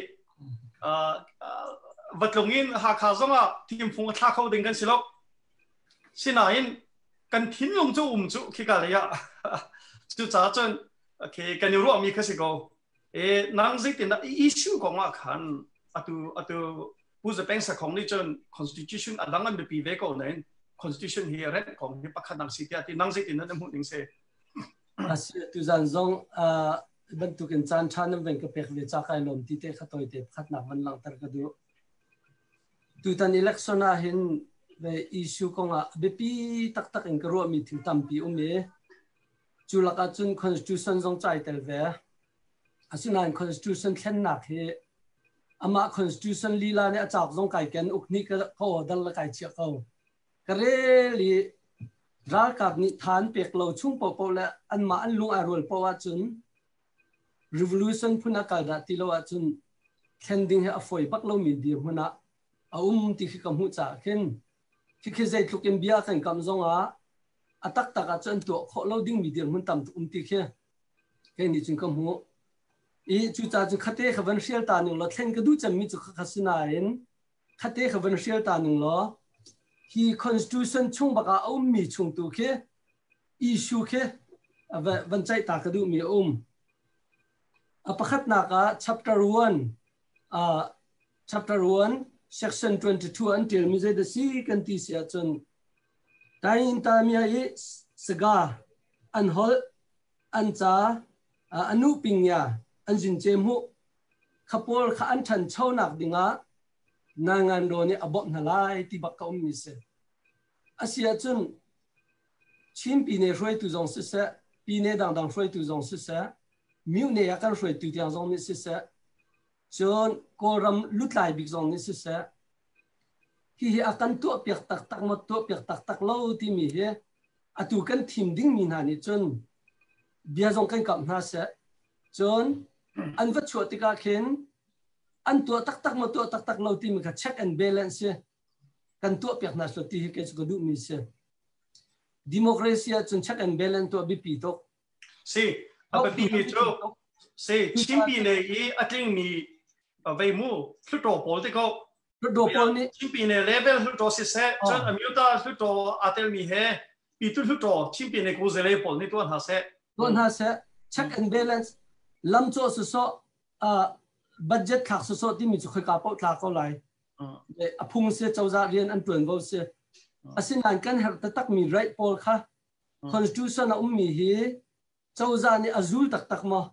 vatlung in Hakha zong ah thimfung a thla kho ding kan si lo. Sinain Kan thinlung cu um cu khika lei ah. Cucaah cun okay kan i ruahmi kha si ko. E nang zeitin dah issue kong ah khan atu atu Pu Zapeng Sakhong nih cun constitution a dang an biapi ve ko nain constitution hi rent kong hi pakhat nang si tiah ti nang zeitin nan hmuh ning si? Asi tuzan zong bantukin caan ṭha nan ven ka pek ve ca kai lawm ti te kha toi te pakhatnak van langhter ka duh. Tutan election ah hin ve issue kong ah biapi taktak in ka ruahmi thil tampi um i cu lakah cun constitution zong cai tel ve. Asinain constitution thlennak hi amah constitution lila nih a cauk zong kai ken uk nih ka order le kai chiah ko. Ka rel i ralkap nih than pek lo chung paohpaoh le anmah an lung ai rual paoh ahcun revolution phun a kal dah ti lo ahcun thlen ding hi a fawi bak lomi dirhmun ah a um ti khi ka hmuh caah khin khikhi zeitluk in bia kan kam zong ah a taktak ah cun tuah khawh lo dingmi dirhmun tam tuk um ti khi kei nih cun ka hmuh. I cucaah cun khate kha van hrial ta ning law thlen ka duh cemmi cu khakha si nain khate kha van hrial ta ning law hi constitution chung bak ah a ummi chung tu khi issue khi van ceih ta ka duhmi a um. A pakhatnak ah chapter 1 chapter 1 section 22 an ṭialmi zei dah si kan ti si ahcun Tain Tamia i saga an holh an ca anu pingya an zin ce mu kha pawl kha an ṭhanchonak dingah nangan ro nih a bawmh hna lai ti bak ka ummi si. Asi ahcun Chin pine hruaitu zong siseh, pine dangdang hruaitu zong siseh, myone ah kan hruaitu tiang zong nih siseh, cun Kawlram lutlai bik zong nih siseh, hihi a kan tuahpiak taktak maw tuahpiak taktak lo timi hi atu kan thim dingmi hna nih cun bia zong kan kamh hna seh. Cun an va chuah tikah khin an tuah taktak maw tuah taktak lo timi kha check and balance si kan tuahpiak hna seh ti hi kei cu ka duhmi si. Democracy ahcun check and balance tuah biapi tuk. Si, a biapi mi cu si Chinpi ne i a tlingmi vei mu hluttaw pawl te ko. Hluttaw pawl nih Chinpi ne level hluttaw siseh, cun amyota hluttaw aa telmi he pitu hluttaw Chinpi ne kuzele pawl nih tuah hna seh. Tuah hna seh. Check and balance lam cawh sawsawh budget thlak sawsawh timi cu khoika paoh tla ko lai. A phung si cozah rian an ṭuanvo si. Asinain kan herh taktakmi right pawl kha constitution a ummi hi cozah nih a zul taktak maw?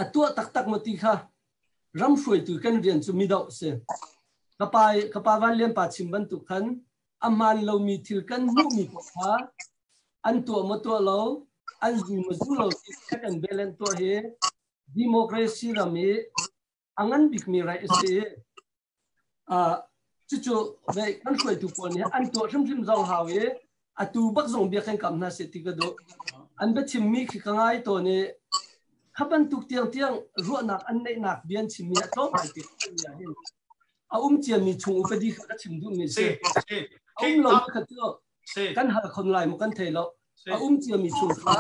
A tuah taktak maw ti kha ram hruaitu kan rian cu midoh si. Ka pa Van Lian pa chim bantuk khan a hmaan lomi thil kan hmuhmi paoh kha an tuah maw tuah lo, an zu maw zu lo ti check and balance tuah hi democracy ram i a ngan bikmi right a si. Cucu kan hruaitu pawl nih an tuah hrimhrim zong hau i atu bak zong bia kan kam hna seh ti ka duh. An biachimmi khi ka ngai tawn i kha bantuk tiangtiang ruahnak an neihnak bia an chimmi a tlawm ai ti hin a um ciami chung upadi kha ka chim duhmi si. A um lo kha cu kan hal khon lai mu kan thei lo. A um ciami chung kha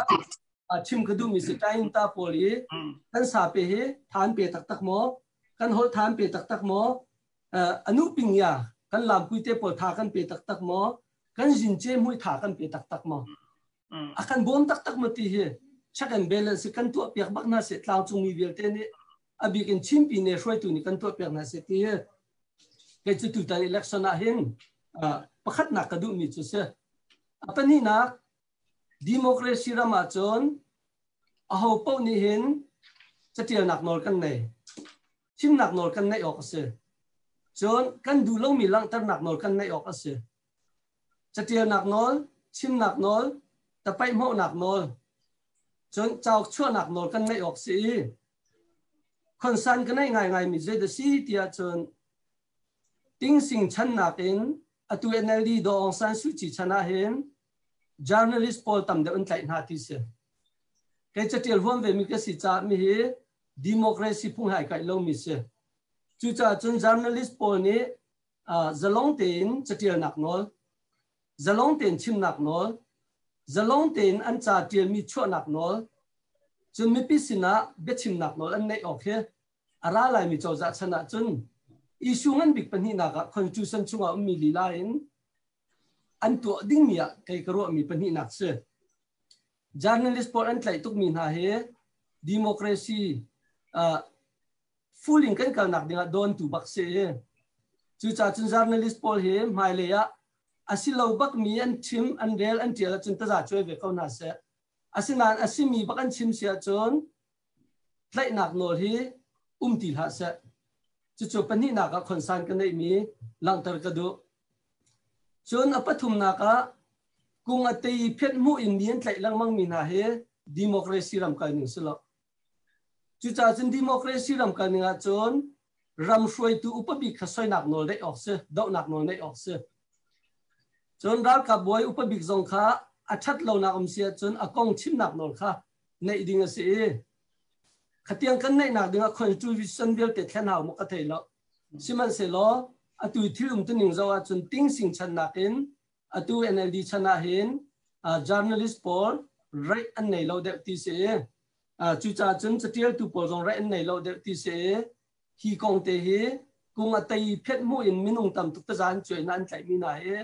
chim ka duhmi si tain ta pawl i kan sa pe hi than pe taktak maw kan holh than pe taktak maw anu ping ya kan lam pui te pawl tha kan pe taktak maw kan zin che mui tha kan pe taktak maw a kan bawm taktak maw ti hi check and balance kan tuah piak bak na se tlang cung mi vialte nih a bik in Chinpi ne hruaitu nih kan tuah piak na se ti hi kei cu tutan election ah hin pakhatnak ka duhmi cu si. A pahnihnak, democracy ram ahcun aho paoh nih hin catialnak nawl kan nei. Thimnak nawl kan neih awk a si. Cun kan duh lomi langhternak nawl kan neih awk a si. Catialnak nawl, chimnak nawl, tapaihmawhnak nawl, cun cauk chuahnak nawl kan neih awk si i concern ka neih ngaingaimi zei dah si tiah cun Tingsing channak in atu NLD Daw Aung San Suu Kyi chan ah hin journalist pawl tam deuh an tlaih hna ti si. Kei catial huam ve mi ka si caah mi hi democracy phung hai kaih lomi si. Cucaah cun journalist pawl nih zalong tein catialnak nawl, zalong tein chimnak nawl, zalong tein an ca tialmi chuahnak nawl, cun mipi sinah biachimnak nawl an neih awk hi a ra laimi cozah chan ahcun issue ngan bik pahnihnak ah constitution chungah ummi lila in An tuah dingmi ah kei ka ruahmi pahnihnak si. Journalist pawl an tlaih tukmi hna hi democracy full in kan kalnak dingah dawntu bak si. Cucaah cun journalist pawl hi hmailei ah asilo bakmi an chim, an rel, an tial ahcun taza cuai ve ko hna seh. Asinain a simi bak an chim si ahcun tlaihnak nawl hi um ti hlah seh. Cucu pahnihnak ah concern ka neihmi langhter ka duh. Cun a pathumnak ah kung a tei phet hmuh in mi an tlaih lengmang mi hna hi democracy ram kal ning si lo. Cucaah cun democracy ram kal ning ahcun ram hruaitu upa bik kha soinak nawl neih awk si, dohnak nawl neih awk si. Cun ralkap bawi upa bik zong kha a ṭhat lonak um si ahcun a kong chimnak nawl kha neih ding a si i khatiang kan neihnak ding ah constitution vialte thlen hau maw ka thei lo. Sihmanhsehlaw atu thil umtuning zoh ahcun tingsing chan nakin atu NLD chan ah hin journalist pawl right an nei lo deuh ti si i cucaah cun catialtu pawl zong right an nei lo deuh ti si i hi kong te hi kung a tei phet mu in minung tam tuk taza an cuai na an tlaihmi hna hi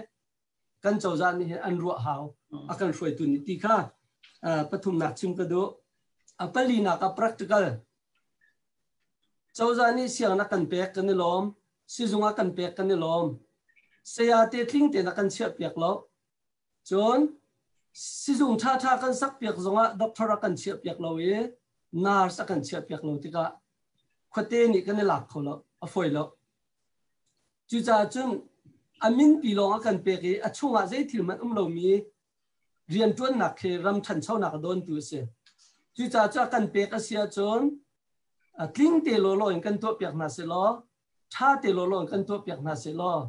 kan cozah nih hin an ruah hau, a kan hruaitu nih ti kha pathumnak chim ka duh. A palinak ah practical. Cozah nih siangnak kan pek, kan i lawm. Sizung ah kan pek, kan i lawm. Saya te tling tein a kan chiah piak lo. Cun sizung ṭhaṭha kan sak piak zongah doctor a kan chiah piak lo i nurse a kan chiah piak lo tikah khuate nih kan i lak kho lo, a fawi lo. Cucaah cun a minpi lawng a kan pek i a chungah zei thil hmanh um lomi rianṭuannak khi ram ṭhanchonak a dawntu a si. Cucaah cu a kan pek a si ahcun tling te lawlaw in kan tuahpiak hna sehlaw, ṭha te lawlaw in kan tuahpiak hna sehlaw,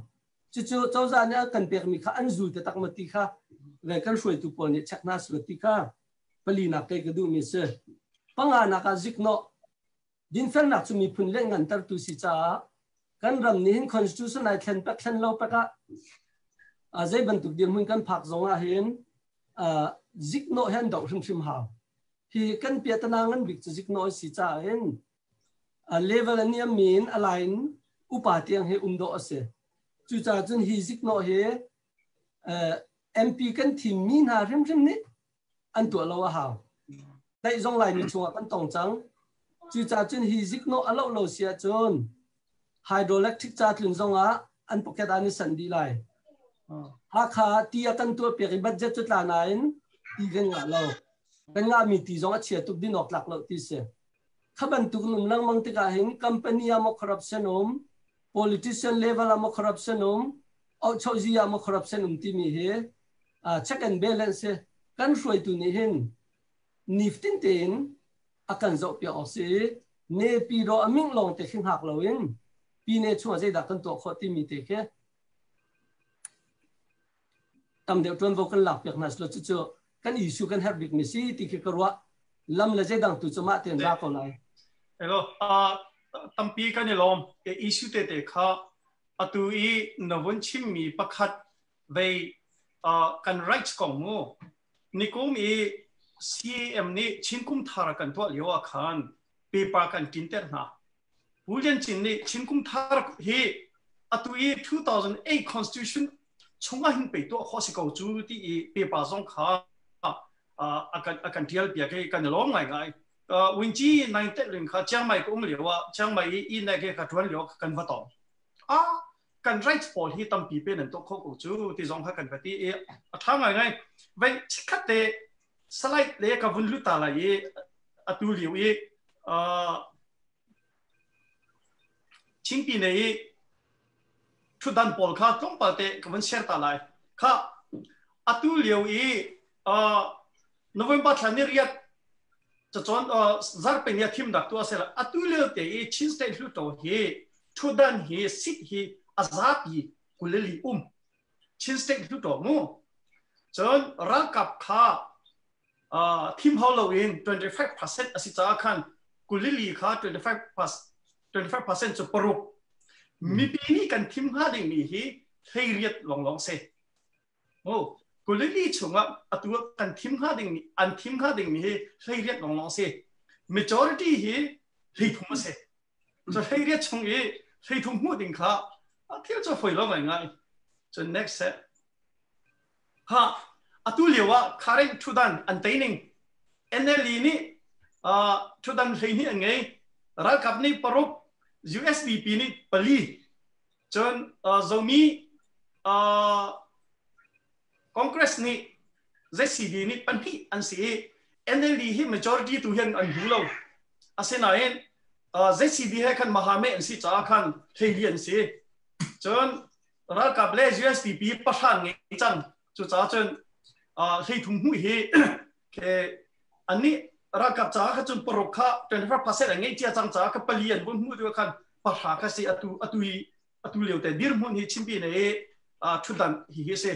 cucu cozah nih a kan pekmi kha an zul taktak maw ti kha le kan hruaitu pawl nih check hna selaw ti kha palinak kei ka duhmi a si. Panganak ah ziknawh. Dinfelnak cu miphun lianngantertu si caah kan ram nih hin constitution ai thlen pek thlen lo pek ah zei bantuk dirhmun kan phak zong ah hin ziknawh hi an doh hrimhrim hau. Hi kan piatana ngan bik cu ziknawh si caah hin level a niam mi in a line upa tiang hi um dawh a si. Cucaah cun hi ziknawh hi MP kan thim mi hna hrimhrim nih an tuah lo a hau. Tlaih zong Laimi chungah kan tong cang. Cucaah cun hi ziknawh a loh lo si ahcun hydroelectric ca tlun zongah an pocket ah an i sanh dih lai. Hakha ti a kan tuah piak i budget cu tla nain ti kan ngah lo. Kan ngahmi ti zong a chia tuk, din awk tlak lo ti si. Kha bantuk in um lengmang tikah hin company ah maw corruption um, politician level ah maw corruption um, auhchohzi ah maw corruption um timi hi check and balance hi kan hruaitu nih hin niftin tein a kan zoh piak awk si. Ne pi ro a ming lawng te khi hngak loin pine chungah zeidah kan tuah khawh timi te khi tam deuh tuanvo kan lak piak hna silo, cucu kan issue kan herh bik mi si ti khi ka ruah. Lam le zeidang tu cu mah tein ra ko lai. Hello, tampi kan i lawm. Issue te te kha atu i na vun chimmi pakhat vei kan rights kong mu nikum i CAM nih Chinkum thar kan tuah lio ah khan paper kan kinter hna. Pu Lian Cin nih Chinkum thar hi atu i 2008 constitution chungah hin pei tuah khawh si ko cu ti i paper zong kha a kan tial piak i kan i lawm ngai ngai. Winci nine tet ling kha Chiang Mai ka um lio ah, Chiang Mai i i ke ka tuan lio kan va tong. Ah, kan rights pawl hi tampi pe nan tuah kho ko cu ti zong kha kan va ti i a ṭha ngaingai. Vai chikkhat te slide le ka vun lut ta lai i atu lio i Chingpi ne i ṭhutdan pawl kha tlawmpal te ka vun share ta lai. Kha atu lio i November thla ni riat cacawn zarhpi ni a thimnak tu a si. Atu lio te i Chin State Hluttaw hi ṭhutdan hi seat hi a zapi 24 um Chin State Hluttaw mu. Cun ralkap kha thim hau loin 25% a si caah khan 24 kha 25% cu paruk. Mipi nih kan thim hnga dingmi hi 18 lawnglawng si. Oh, 24 chungah atu kan thim hnga ding an thim hnga dingmi hi 18 lawnglawng si. Majority hi 33 a si. So 18 chung i 33 hmuh ding kha thil cu foi lo ngai ngai. So next set. Ha atu lio ah current thudan an teining NLD nih thudan 12 an ngei. Ralkap nih paruk, USDP nih pali. Cun Zomi Congress nih ZCD nih pahnih an si i NLD hi majority tu hian an hmu lo. Asinain ZCD he khan mahame an si caah khan 14 an si. Cun ralkap le USDP pahra ngei cang. Cucaah cun 13 hmuh hi ke annih ralkap caah kha cun paruk kha 25% an ngeih cia cang caah kha pali an vun hmuh tu khan pahra kha si atu atu hi atu lio te dirhmun hi chimpi ne i thutdan hi hi si.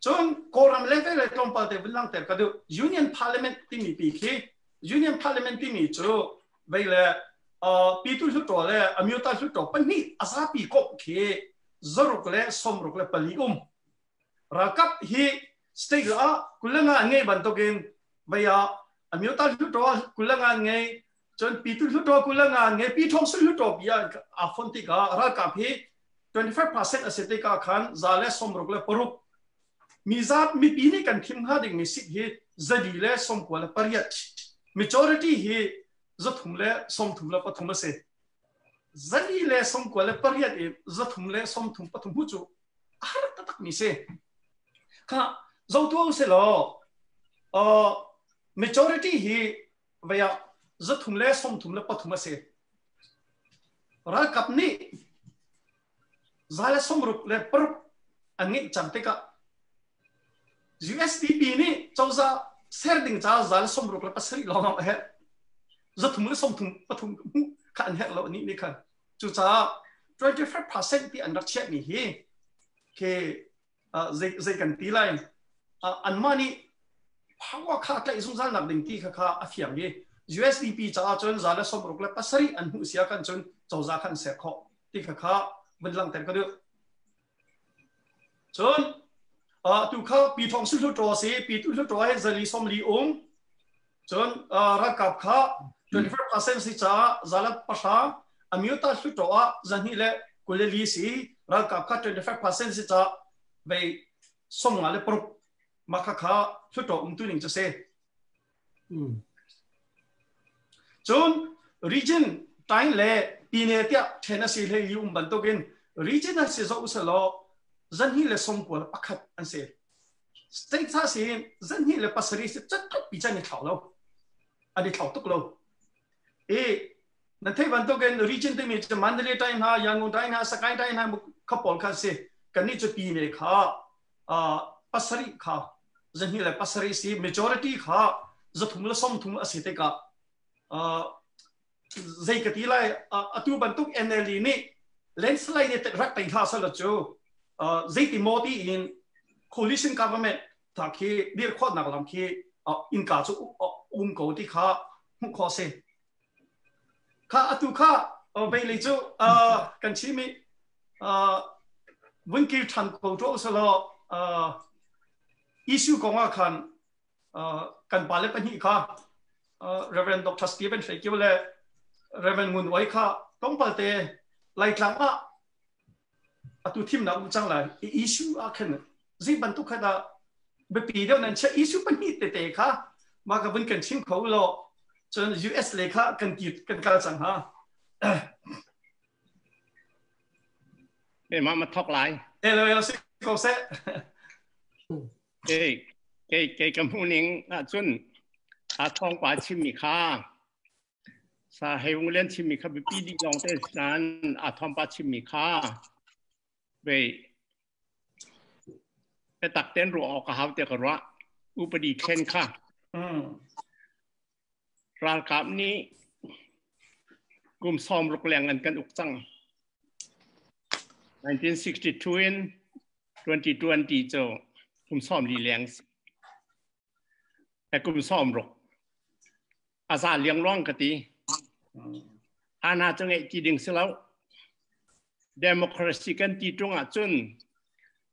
Cun Kawlram level le tlawmpal te vun langter ka duh. Union Parliament timi pi khi Union Parliament timi cu vei le Pitu Hluttaw le Amyota Hluttaw pahnih a zapi komh khi 164 um. Ralkap hi state la 25 an ngei bantukin vei ah Amyota Hluttaw 25 an ngei, cun Pitu Hluttaw 25 an ngei, Pi Thawng Su Hluttaw pi aa fon tikah ralkap hi 25% a si tikah khan 166. Mizat mipi nih kan thim hnga dingmi seat hi 498. Majority hi 333 a si. 498 in 333 hu cu a har taktak mi si. Kha zotu se law majority hi vaya 333 a si. Ralkap nih 166 an ngeih cang tikah USDP nih cozah ser ding ca 167 lawng a herh. 333 hmuh kha an herh lo nih nih khan. Cucaah 25% ti an rak chiahmi hi khi zei kan ti lai, anmah nih power kha tlaih zungzal nak ding ti kha kha a fiang i USDP caah cun 167 an hmuh sia kan cun cozah khan ser khawh ti kha kha vun langhter ka duh. Cun tu kha Pi Thawng Su Hluttaw si, Pi Tu Hluttaw he 140 um. Cun ralkap kha 25% si caah 110, Amyota Hluttaw ah 224 si, ralkap kha 25% si caah vei 56 mah kha kha Hluttaw umtu ning cu si. Cun region time le pine tiah then a si hlei li um bantukin region an si zoh usalaw 291 an si. State sa si 27 si cat pi chan i thlau lo. An i thlau tuk lo. I na thei bantukin region timi cu Mandalay time ha, Yangon time ha, Sagaing time ha kha pawl kha si. Kannih cu pine kha pasarih kha 207 si, majority kha 330 a si tikah zei ka ti lai, atu bantuk NLD nih landslide nih rak tei hlah sala cu zeiti maw ti in coalition government ta khi dir khawhnak lam khi innka cu um ko ti kha hmuh khawh si. Kha atu kha Bailey cu kan chim i vun kir ṭhan ko tuah usalaw issue kong ah khan kan pale pahnih kha Reverend Dr. Stephen Hre Kio le Reverend Ngun Oi kha tlawmpal te Laitlang ah atu thimnak um cang lai i issue ah khan zei bantuk kha dah biapi deuh nan chia, issue pahnih tete kha mah ka vun kan chim kho law cun US le kha kan kir kan kal cang ha. Eh ma ma thok lai. Hello hello si ko seh. Kei kei kei ka hmu ning ahcun a thawng pa chimmi kha sa hei wung lian chimmi kha biapi dih lawng te nain a thawng pa chimmi kha ve biatak ten ruah awk a hau tiah ka ruah. Upadi thlen kha ralkap nih kum 60 leng an kan uk cang. 1962 in 2020 cu kum 40 leng, kum 60 a za liangluang ka ti. Ana cu ngeih ti ding si lo. Democracy kan ti ṭung ahcun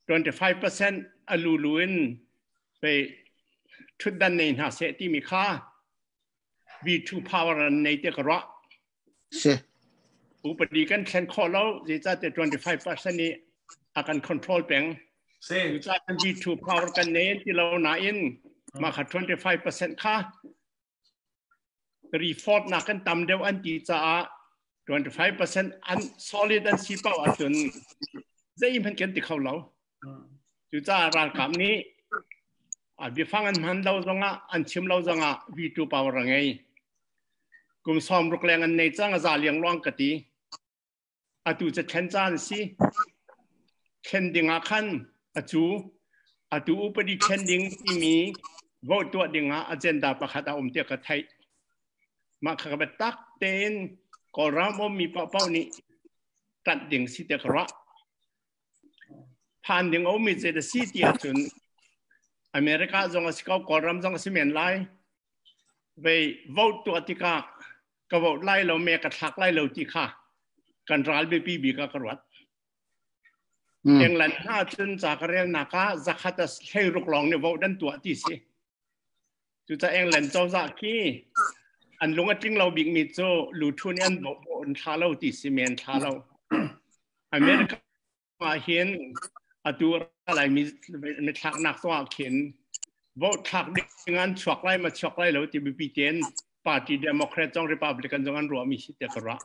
25% a lulu in pei ṭhutdan nei hna seh timi kha V2 power an nei te ka ruah. Si. Upadi kan thlen khawh lo, zeicahtiah 25% nih a kan control peng. Si. Cucaah veto power kan nei an ti lo nain mah kha 25% kha 3/4 nak kan tam deuh an ti caah 25% an solid an si paoh ahcun zeihmanh kan ti kho lo. Cucaah ralkap nih a biafang an hman lo zongah an chim lo zongah veto power a ngei. Kum 60 leng an nei cang, a za liangluang ka ti. Atu cu thlen caan si. Thlen ding ah khan acu atu upadi thlen ding timi vote tuah ding ah agenda pakhat a um tiah ka theih. Mah kha ka biatak tein Kawlram ummi paohpaoh nih ṭanh ding si tiah ka ruah. Phan ding a ummi zei dah si ti ahcun America zong a si ko, Kawlram zong a si men lai. Vei vote tuah tikah ka vote lai lo, me ka thlak lai lo ti kha kan ral biapi bik ah ka ruat. England hna cun ca ka relnak ah zakhat a 16 lawng nih vote an tuah ti si. Cucaah England cozah khi an lung a tling lo bikmi cu luthu nih an vote an thla lo ti si, men thla lo. America ah hin atu laimi mithlaknak zongah khin vote thlak ding an chuak lai ma chuak lai lo ti biapi tein party Democrat zong Republican zong an ruahmi si tiah ka ruah.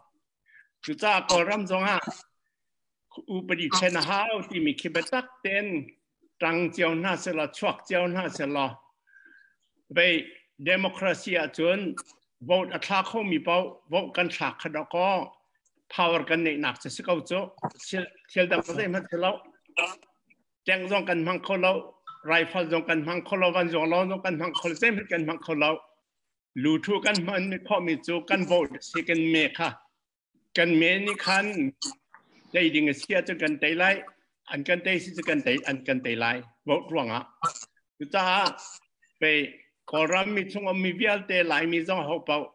Cucaah Kawlram zongah upadi thlen a hau timi khi biatak tein ṭang cio hna selaw, chuak cio hna selaw, vei democracy ahcun vote a thla khomi paoh vote kan thlak kha dawkaw power kan neihnak cu si ko cu. Thil dang zeihmanh si lo. Tank zong kan hmang kho lo, rifle zong kan hmang kho lo, vanzawng lawng zong kan hmang kho lo, zeihmanh kan hmang kho lo. Luthu kan hman khawhmi cu kan vote si, kan me kha. Kan me nih khan tei ding a si ahcun kan tei lai, an kan tei si cu kan tei, an kan tei lai vote ruangah. Cucaah pei Kawlram mi chung ummi vialte, Laimi zong ho paoh,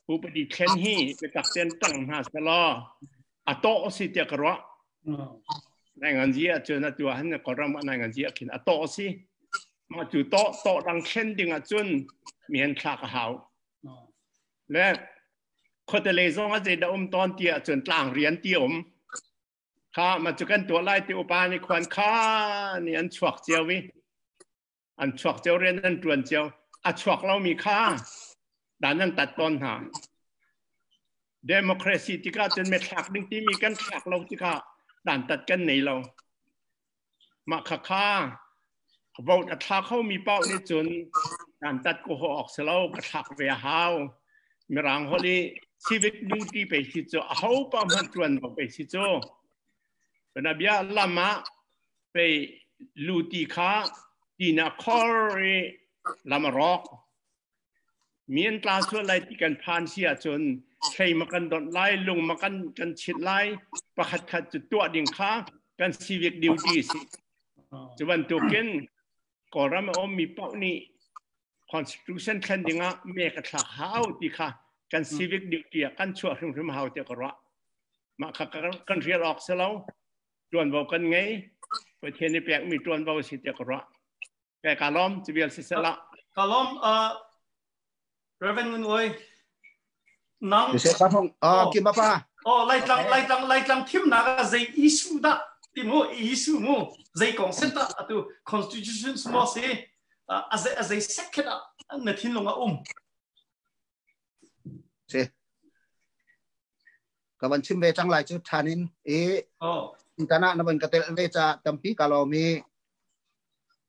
upadi thlen hi biatak tein ṭang hna selaw a tawh si tiah ka ruah. Nai ngan zi ahcun atu ah hin Kawlram ah nai ngan zi ah khin a tawh si. Mah cu tawh tawh dang thlen ding ahcun mi han thlak a hau. Le khuate lei zong ah zeidah um tawn ti ahcun tlang rian ti um. Kha ma cu kan tuah lai ti upa nih khuan kha nih an chuak cio i an chuak cio, rian an ṭuan cio. A chuak lomi kha dan an tat tawn hna. Democracy tikah cun me thlak ding timi kan thlak lo tikah dantat kan nei lo. Mah kha kha vote a thla khomi paoh nih cun dantat ko ho awk si lo, ka thlak ve a hau. Mirang holh i civic duty pe si cu, a ho pa hmanh ṭuan lo pe si cu. Bia lam ah pei luti kha tina khor i lam a rawk. Mi an tla sual lai ti kan phan si ahcun hlei ma kan donh lai, lung ma kan kan chit lai, pakhat khat cu tuah ding kha kan civic duty si. Cu bantukin Kawlram a ummi paoh nih constitution thlen dingah me ka thlak hau ti kha kan civic duty ah kan chuah hrimhrim hau tiah ka ruah. Mah kha kan rial awk si lo. Tuanvo kan ngei. Pathian nih pekmi tuanvo si tiah ka ruah. Ka ka lawm ci vial si sela. Ka lawm, Reverend Ngun Oi. Nang Se pa phong ah ki ma pa. Oh, Laitlang, Laitlang, Laitlang thimnak ah zei issue dah ti mu, issue mu zei kong set dah atu constitution mo si a zei a zei second ah na thinlung a um? Si ka van chim ve cang lai cu thanin i tana na van ka tel ve ca tampi ka lawm i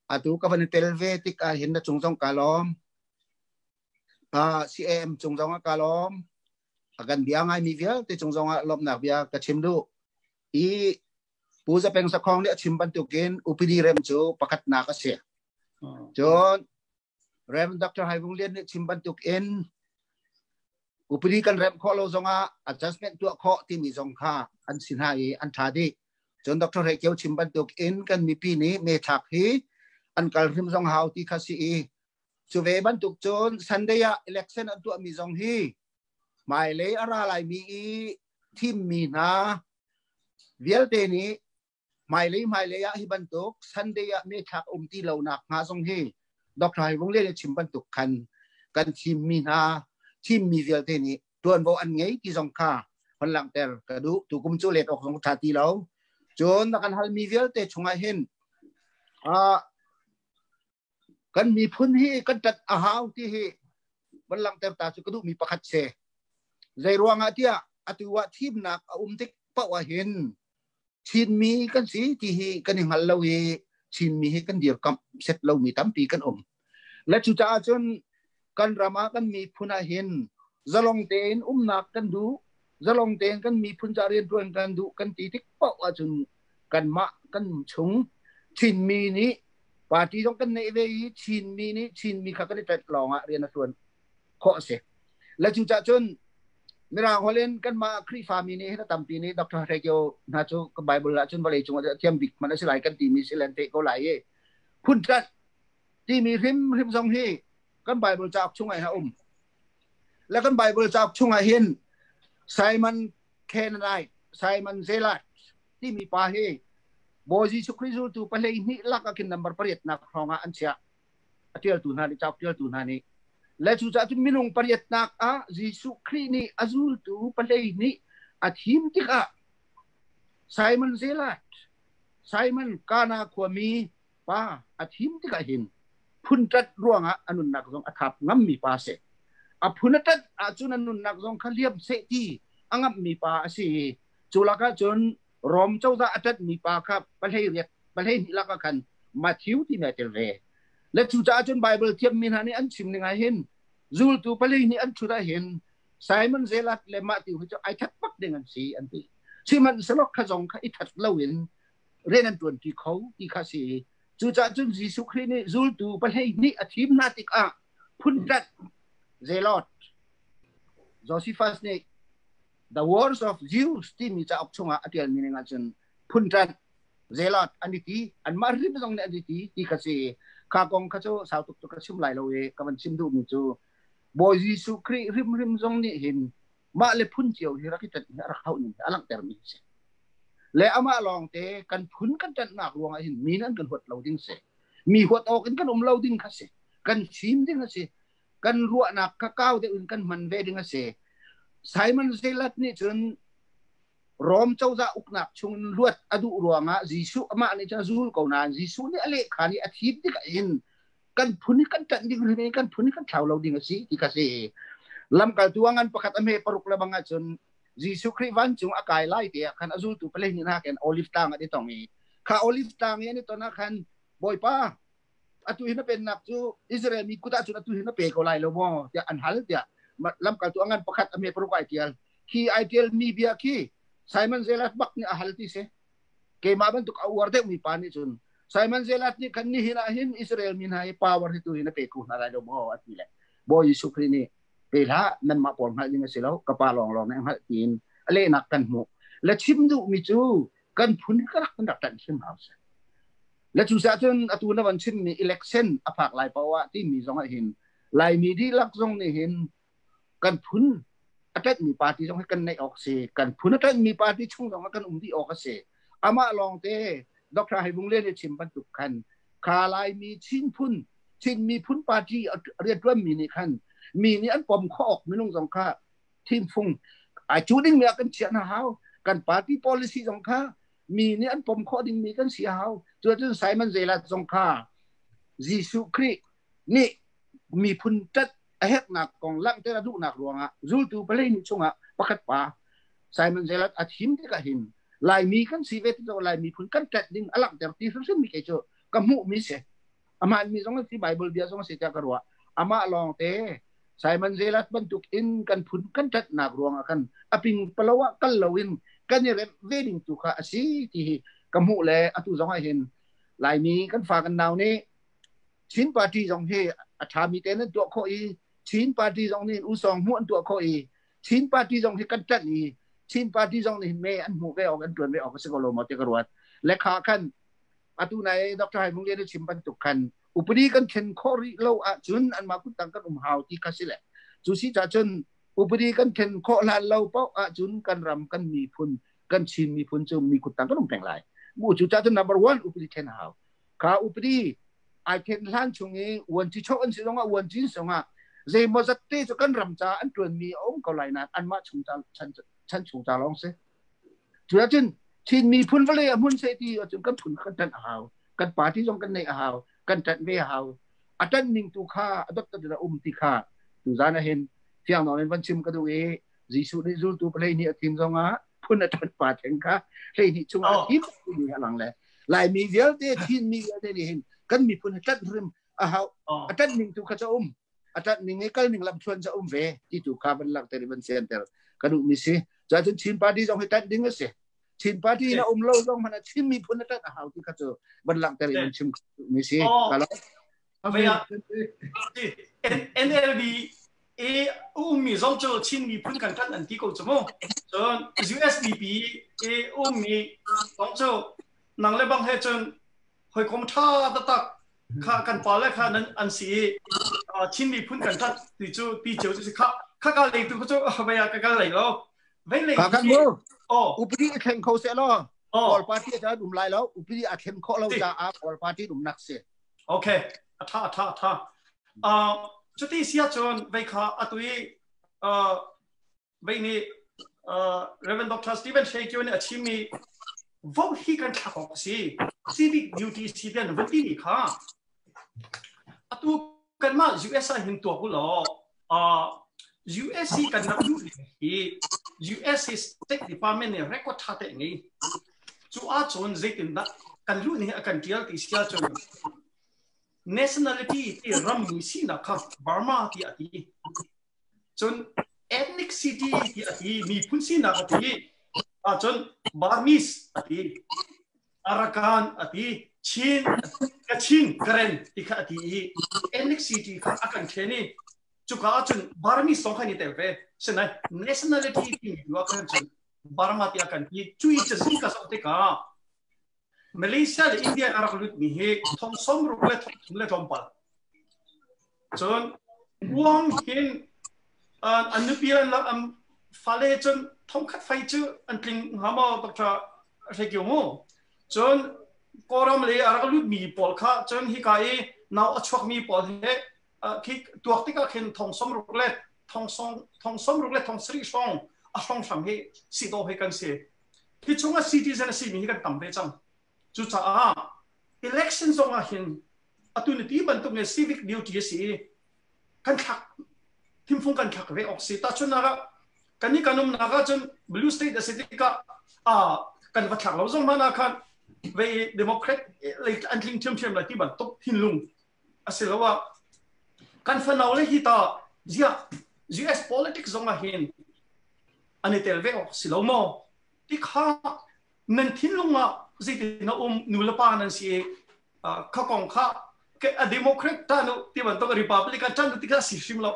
atu ka van tel ve tik ah hin na cung zong ka lawm, CAM cung zong ah ka lawm, a kan bia ngai mi vialte cung zong ah lawmhnak bia ka chim duh i Pu Zapeng Sakhong nih a chim bantukin UPD rem cu pakhatnak a si. Cun Rev. Dr. Hai Vung Lian nih chim bantukin upadi kan remh khawh lo zongah adjustment tuah khawh timi zong kha an si hna i an ṭha dih. Cun Dr. Hre Kio chim bantukin kan mipi nih me thlak hi an kal hrim zong hau ti kha si i cu ve bantuk cun Sunday ah election an tuahmi zong hi hmailei a ra laimi i thimmi hna vialte nih hmailei hmailei ah hi bantuk Sunday ah me thlak um ti lo nak hnga zong hi Dr. Hai Vung Lian chim bantuk khan kan thimmi hna, thimmi vialte nih tuanvo an ngei ti zong kha hon langhter ka duh. Tukum cu let awk zong tha ti lo. Cun na kan halmi vialte chungah hin Kan miphun hi kan ṭat a hau ti hi van langhter ta cu ka duhmi pakhat si. Zei ruangah tiah atu ah thimnak a um tik paoh ah hin Chinmi kan si ti hi kan i hngal lo i Chinmi hi kan dirkamh set lomi tampi kan um. Le cucaah cun kan ram ah kan miphun ah hin zalong tein umnak kan duh, zalong tein kan miphun ca rianṭuan kan duh kan ti tik paoh ahcun kanmah kan chung Chinmi nih party zong kan neih ve i Chinmi nih Chinmi kha kan i ṭanh lawng ah rian a ṭuan khawh a si. Le cucaah cun Mirang holh in kanmah Khrihfami nih hin a tampi nih Dr. Hre Kio hna cu ka Bible ah cun vawlei cung ah thiam bik hmanh a si lai kan timi si len te ko lai i phun ṭanh timi hrimhrim zong hi kan Bible cauk chungah hin a um. Le kan Bible cauk chungah hin Simon Canaanite, Simon Zealot timi pa hi Bawi Jesuh Khrih zultu 12 lak ah khin number pariatnak hrawng ah an chiah. A ṭialtu hna nih cauk ṭialtu hna nih. Le cucaah cun minung pariatnak ah Jesuh Khrih nih a zultu 12 a thim tikah Simon Zealot, Simon Kana khuami pa a thim tikah hin phun ṭat ruangah a nunnak zong a thap ngammi pa a si. A phun a ṭat ahcun a nunnak zong kha liam seh ti a ngamhmi pa a si i cu lakah cun Rom cozah a ṭanhmi pa kha 18 12 lakah khan Matthew timi ai tel ve. Le cucaah cun Baibal thiammi hna nih an chim ning ah hin zultu 12 an ṭhut ah hin Simon Zealot le Matthew hi cu ai that bak ding an si an ti. Sihmanhsehlaw kha zong kha i that loin rian an ṭuanṭi kho ti kha si. Cucaah cun Jesuh Khrih nih zultu 12 a thim hna tikah phunṭanh Zealot Josephus nih The Wars of Jews timi cauk chungah a ṭialmi ning ahcun phunṭanh Zealot an i ti, anmah hrim zong nih an i ti ti kha si. Kha kong kha cu sau tuk cu ka chim lai lo i ka van chim duhmi cu Bawi Jesuh Khrih hrimhrim zong nih hin mah le phun cio hi rak i ṭanh hi a rak hauh ning hi a langhtermi a si. Le amah lawngte kan phun kan ṭanhnak ruangah hin mi nih an kan huat lo ding si. Mi huat awk in kan um lo ding kha si. Kan fim ding a si. Kan ruahnak kha kau deuh in kan hman ve ding a si. Simon Zealot nih cun Rom cozah uknak chung in luat a duh ruangah Jesuh amah nih cun a zul ko nain Jesuh nih a lehkha nih a thim tikah hin kan phun hi kan ṭanh ding hrim kan phun hi kan thlau lo ding a si ti kha si. Lamkaltu a ngan pakhat a hme paruk le bang ahcun Jesuh Khrih vancung a kai lai te ah khan a zultu 12 hna khin Olive tlang an i tong i kha Olive tlang i an i ton ah khan Bawipa, atu hi na pennak cu Israel mi kut ah cun atu hi na pe ko lai lo maw tiah an hal tiah lamkaltu a ngan pakhat a hme paruk ai tial. Khi ai tial mi bia khi Simon Zealot bak nih a hal ti si. Keimah bantuk a uar deuhmi pa nih cun Simon Zealot nih khan nihin ah hin Israel mi hna hi power hi tu hi na pe ko hna lai lo maw a ti le Bawi Jesuh Khrih nih pe hlah, nanmah pawl hngalh ding a si lo, ka pa lawnglawng nih a hngalh tiin a lehnak kan hmuh. Le chim duhmi cu kan phun ka rak kan rak ṭanh hrim hau si. Le cu cun atu na van chimmi election a phak lai poah timi zong ah hin Laimi dihlak zong nih hin kan phun a ṭanhmi party zong hi kan neih awk si. Kan phun a ṭanhmi party chung zong ah kan um dih awk a si. Amah lawngte Dr. Hai Vung Lian nih chim bantuk khan kha Laimi Chin phun Chin miphun party rianṭuanmi nih khan mi nih an pom khawh awk minung zong kha thimfung ai cu ding mi ah kan chiah hna hau. Kan party policy zong kha mi nih an pom khawh ding mi kan si hau. Cuacun Simon Zealot zong kha Jesuh Khrih nih miphun ṭat a herhnak kong langhter a duhnak ruangah zultu 12 chungah pakhat pa Simon Zealot a thim tikah hin Laimi kan si ve ti Laimi phun kan ṭat ding a langhter ti hrimhrim mi kei cu ka hmuh mi si. Amah mi zong si, Bible bia zong si tiah ka ruah. Amah lawng te Simon Zealot bantuk in kan phun kan ṭatnak ruangah khan a ping palo ah kal loin kan i remh ve ding tu kha a si ti hi ka hmuh. Le atu zong ah hin Laimi kan fa kan nau nih Chin party zong hi a ṭhami te nan tuah khawh i Chin party zong nih usawng hmuh an tuah khawh i Chin party zong hi kan ṭanh i Chin party zong nih me an hmuh ve awk, an ṭuan ve awk a si ko lo maw ti ka ruat. Le kha khan atu nai Dr. Hai Mung Lian chim bantuk khan upadi kan thlen khawh rih lo ahcun anmah kuttang kan um hau ti kha si le cu si ca cun upadi kan thlen khawh hlan lo paoh ahcun kan ram, kan miphun, kan Chin miphun cu mi kuttang kan um peng lai mu. Cu ca cun number one upadi thlen hau. Kha upadi ai then hlan chung i uanci chok an si zongah, uanci zongah zeimaw zat te cu kan ram ca an ṭuanmi a um ko lai nain anmah chung ca chan chung ca lawng si. Cu ahcun Chin miphun vawlei a hmun seh ti ahcun kan phun kan ṭanh a hau. Kan party zong kan neih a hau, kan ṭanh ve a hau. A ṭanh ning tu kha a dot in a um ti kha tuzan ah hin fiang nawn in van chim ka duh i Jesuh nih zultu palei nih a thim zongah phun a ṭanh pa theng kha 12 chungah a thim timi a lang le Laimi vialte, Chinmi vialte nih hin kan miphun hi ṭanh hrim a hau. A ṭanh ning tu kha ca um, a ṭanh ning i kal ning lamthluan ca um ve ti tu kha van langhter i van sianter ka duhmi si. Cun Chin party zong hi ṭanh ding a si. Chin party na um lo zong hmanh ah Chin miphun a ṭanh a hau ti kha cu van langhter i van chim duhmi si. NLD i ummi zong cu Chin miphun kan ṭanh an ti ko cu mu. Cun USDP i ummi zong cu nang le bang he cun hawikom ṭha taktak kha kan pa le kha nan an si i Chin miphun kan ṭanh ti cu ti cio cu si. Kha kha ka lei tu cu vei ah ka kal lei lo, vei lei. Kha kan mu upadi a thleng kho seh law Kawl party a um lai lo. Upadi a thlen khawh lo caah Kawl party um nak si. Okay, a tha, a tha, a tha. Cuti sia cun vei kha atui vei nih Reverend Dr. Stephen Hre Kio nih a chimmi vote hi kan thlak awk a si, civic duty si tiah na vun timi kha atu kanmah US ah hin tuak u law US hi kan rak duh hi US State Department nih record tha te ngei. Cu ahcun zeitindah kan luh nih a kan tial ti si ahcun nationality ti rammi sinak kha Burma ti a ti. Cun ethnicity ti a ti, miphun sinak a ti ahcun Burmese a ti, Arakan a ti, Chin, Kachin, Karen ti kha a ti i ethnicity kha a kan then i cuka ahcun Burmese zong khan i tel ve. Sinain nationality timi tu ah khan cun Burma ti a kan ti. Cui cazin ka zoh tikah Malaysia le India a rak lutmi hi thong 60 le 30 le tlawmpal. Cun uang hin an nupi an fale cun 1000 fai cu an tling hnga maw, Dr. Hre mu? Cun Kawlram le a rak lutmi pawl kha cun hika i nau a chuakmi pawl he khi tuak tikah khin 60,000 le 60,000 le 70,000 hrawng a hrawng hram hi si dawh hi kan si. Hi chungah citizen a simi hi kan tam ve cang. Cucaah election zong ah hin atu ni ti bantuk ne civic duty a si i kan thlak thimfung kan thlak ve awk si. Tahchunhnak ah kan i kan umnak ah cun blue state a si tikah kan va thlak lo zong hmanh ah khan ve Democrat lei an tling ṭhiamṭhiam lai ti bantuk thinlung asiloah kan fanau le hi ta ziah US politics zong ah hin an i tel ve awk si lo maw ti kha nan thinlung ah zeitin na um? Nu le pa nan si i kha kong kha a Democrat ta nu ti bantuk, Republican tan nu ti kha si hrim lo.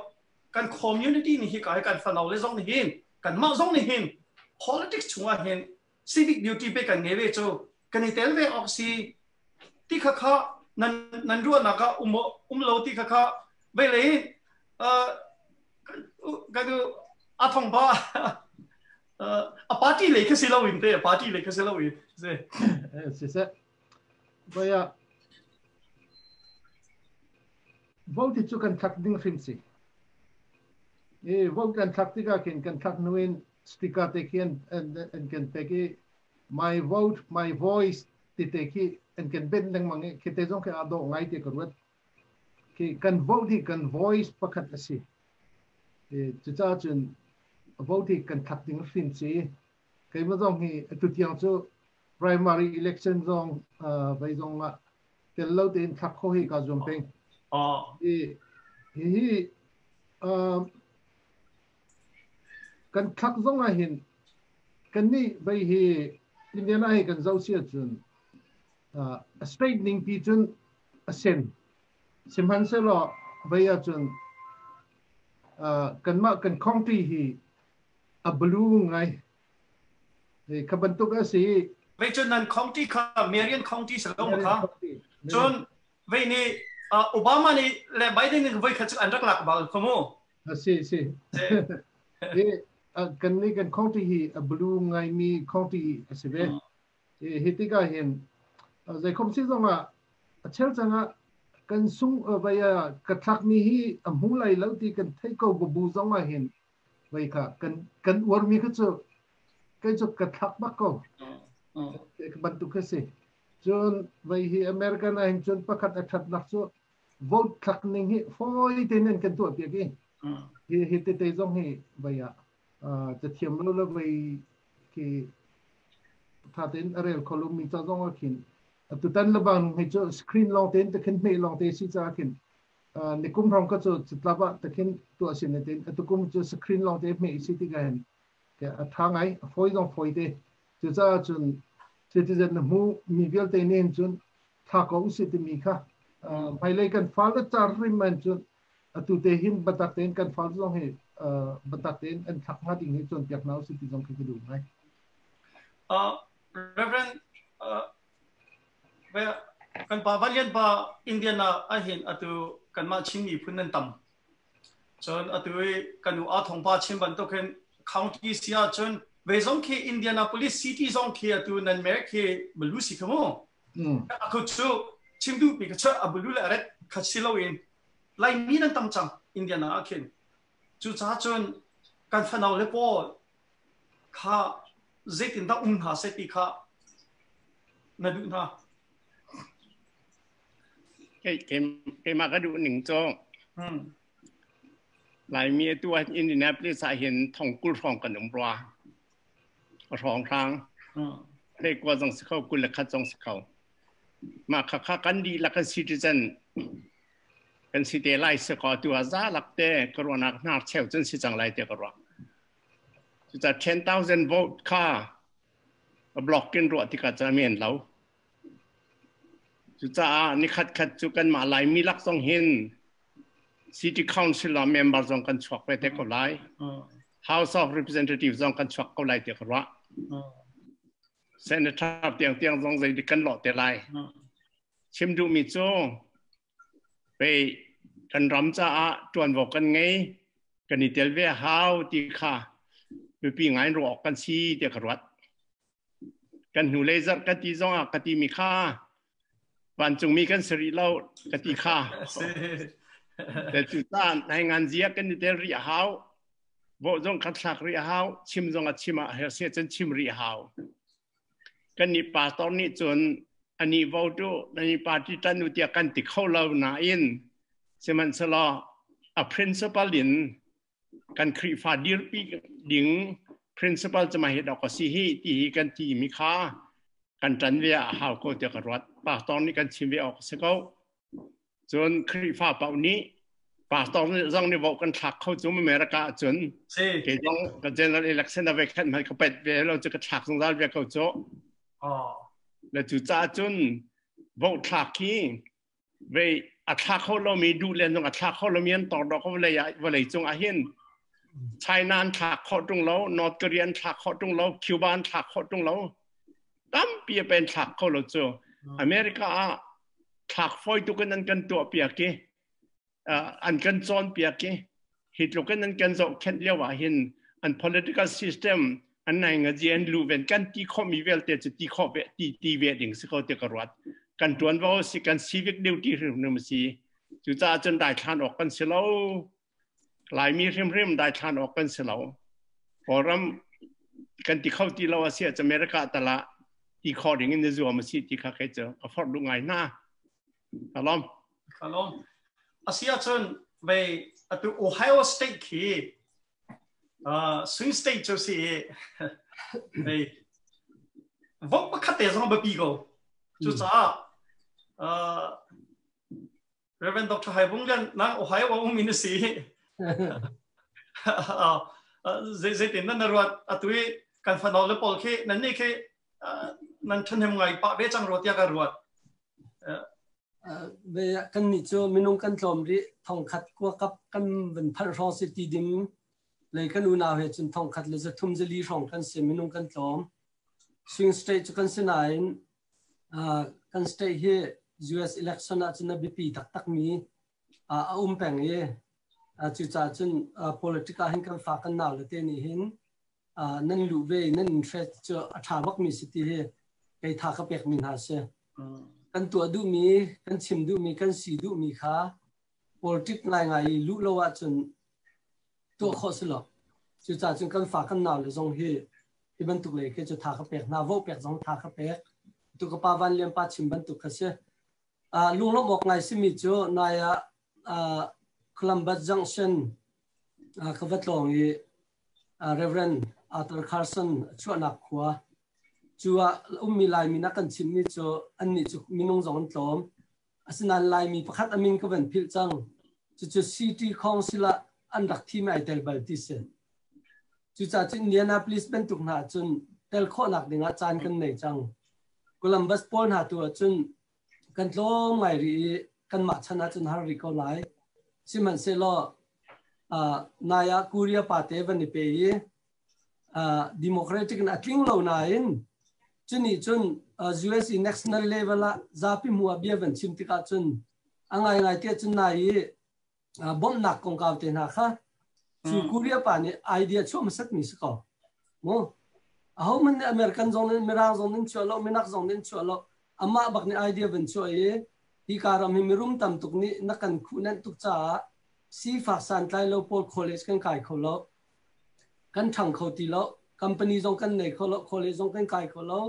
Kan community nih hi ka kan fanau le zong nih hin, kan mah zong nih hin politics chungah hin civic duty pe kan ngei ve cu kan i tel ve awk si ti kha kha nan nan ruahnak ah um um lo ti kha kha vei lei ka du a thong ba a party lei kha si lo in te, a party lei kha si lo in se si se baya vote cu kan thak ding hrim si e. Vote kan thak tikah khin kan thak nuin sticker te khi an kan pek i "My vote, my voice" ti te khi an kan ben lengmang i khi te zong khi aa dawh ngai te ka ruat. Khi kan vote hi kan voice pakhat a si e. Cucaah cun vote hi kan thak ding hrim si. Keimah zong hi atu tiang cu primary election zong vai zong ah tel lo tein thlak kho hi ka zuam peng. I hi kan thlak zong ah hin kan nih vei hi Indiana hi kan zoh si ahcun a state ning pi cun a sen, sihmanhsehlaw vei ahcun kanmah kan county hi a blue ngai kha bantuk a si. Vei cun nan county kha Marion County si lo ma kha? Cun vei nih Obama nih le Biden nih voi khat cu an rak lak bal kha mu. A si si kan nih kan county hi a blue ngaimi county a si ve. Hi tikah hin zeikhom si zongah a chel cangah kan sung vai ka thlakmi hi a hmu lai lo ti kan theih ko bu zong ah hin vai kha kan uarmi kha cu kei cu ka thlak bak ko bantuk kha si. Cun vei hi American ah hin cun pakhat a ṭhatnak cu vote thlak ning hi fawi tein an kan tuah piak i hi hi tete zong hi vei ah cathiam lo le vei khi tha tein a rel kho lomi ca zong ah khin atutan lebang hi cu screen lawng tein takhin hmeh lawng te si ca khin nikum hrawng ka cu catlap ah takhin tuah sin tein atukum cu screen lawng te hmeh si tikah hin a tha ngai, a fawi zong fawi te. Cucaah cun citizen na hmu mi vialte nih cun tha ko usih timi kha hmailei kan fale car hrim an cun atu te hin batak tein kan fal zong hi batak tein an thlak hnga ding hi cawnpiak hna usih ti zong khi ka duh ngai. Reverend kan pa Valian pa Indiana ahin atu kanmah Chin miphun nan tam. Cun atu i kan u Aa Thong pa chim bantuk hin county si ahcun ve zong khi Indianapolis City zong khi atu nan mayor khi Balu si kha mu. Aku cu chim duhmi ka chuah a Balu le a ret kha si loin Laimi nan tam cang Indiana ah khin. Cucaah cun kan fanau le pawl kha zeitindah um hna seh ti kha na duh hna. Keimah ka duh ning cu Laimi atu ah Indianapolis ah hin 20,000 hrawng kan um rua. Hrawng hrang. 19 zong si kho, 21 zong si kho. Mah khakha kan dihlak kan citizen kan si te lai si ko tu ah za lak te ka ruahnak hnar cheu cun si cang lai te ka ruah. Cucaah 10,000 vote kha block in ruah tikah cun a men lo. Cucaah nikhat khat cu kanmah Laimi lak zong hin City Council ah member zong kan chuak ve te ko lai. House of Representative zong kan chuak ko lai ti ka ruah. Senator tiang tiang zong zei dik kan lawh te lai. Chim duhmi cu pei kan ram caah ṭuanvo kan ngei, kan i tel ve hau ti kha mipi ngai in ruah awk kan si tiah ka ruat. Kan hnulei zarh ka ti zongah ka timi kha vancungmi kan si rih lo ka ti kha. Te cu caan nai ngan zia kan i tel rih a hau. Vawh zong kan thlak rih a hau. Chim zong a chim ah her se cun chim rih a hau. Kan nih pastor nih cun ani vote u, ani party tan u tiah kan ti kho lo nain sihmanhsehlaw a principle in kan Khrihfa dirpi ding principle cu mah hi dok a si hi ti hi kan ti mi kha kan ṭan ve a hau ko tiah ka ruat. Pastor nih kan chim ve awk a si ko. Cun Khrihfa paoh nih pastor nih zong nih vote kan thlak kho cu America ahcun kei zong ka general election a ve khat hmanh ka pet ve lo cu ka thlak zungzal ve ko cu. Le cu caah cun vote thlak hi vei a thla kho lomi duh len zong a thla kho lomi an tor dok vawlei ah vawlei cung ah hin China an thlak khawh tung lo, North Korea an thlak khawh tung lo, Cuba an thlak khawh tung lo, tampi a pen thlak kho lo cu. America ah thlak foi tuk in an kan tuah piak i an kan cawn piak i hi tluk in an kan zohkhenh lio ah hin an political system an nai ngazi an lu ven kan ti khawh mi vialte cu ti khawh ve ti ti ve ding si ko ti ka ruat. Kan tuanvo si, kan civic duty hrimhrim si. Cucaah cun daithlan awk kan si lo, Laimi hrimhrim daithlan awk kan si lo. Kawlram kan ti kho ti lo a si ah America tala ti khawh ding in zuam a si ti kha kei cu ka forh duh ngai hna. Kalom. Kalom. Asi ahcun vei atu Ohio State khi swing state cu si i vei vok pakhat te zong biapi ko. Cucaah Reverend Dr. Hai Bung Lian nang Ohio a um in si. Zeitin nan ruat atu i kan fanau le pawl khi nan nih khi nan ṭhahnem ngai pah ve cang rua tiah ka ruat. Ve kan nih cu minung kan tlawm rih, 1,000 kuakap kan van phalh hrawng si ti ding lei kan unau he cun 1,304 hrawng kan si, minung kan tlawm. Swing state cu kan si nain kan state hi US election ah cun a biapi taktakmi a um peng i cucaah cun politic ah hin kan fa kan nau le te nih hin nan luh ve nan interest cu a ṭha bakmi si ti hi kei tha ka pekmi hna si. Kan tuah duhmi, kan chim duhmi, kan si duhmi kha politic ngaingai i luh lo ahcun tuah khawh si lo. Cucaah cun kan fa kan nau le zong hi hi bantuk lei khi cu tha ka pek hna, vote pek zong tha ka pek. Tu ka pa Van Lian pa chim bantuk kha si. Lunglawmh awk ngai simi cu nai ah Columbus Junction ka va tlawng i Reverend Arthur Carson a chuahnak khua cu ah ummi Laimi na kan chimmi cu annih cu minung zong an tlawm. Asinain Laimi pakhat a min ka van philh cang. Cucu City Council ah an rak thim ai tel bal ti si. Cucaah cun Indianapolis bantuk hna ahcun tel khawhnak dingah caan kan nei cang. Columbus pawl hna tu ahcun kan tlawm ngai rih i kanmah chan ahcun har rih ko lai. Sihmanhsehlaw nai ah Korea pa te van i pe i democratic in a tling lo nain cunih cun US i national level ah zapi hmu ah bia van chim tikah cun a ngaingai tiah cun nai i bawmhnak kongkau te hna kha cu Korea pa nih idea chuah hmasat mi si ko mu. Aho man nih American zong nih, Mirang zong nih chuah lo, Minak zong nih chuah lo, amah bak nih idea van chuah i hi ka ram hi mirum tam tuk nih na kan khuhnenh tuk caah sifak santlai lo pawl college kan kai kho lo, kan ṭhang kho ti lo, company zong kan nei kho lo, college zong kan kai kho lo,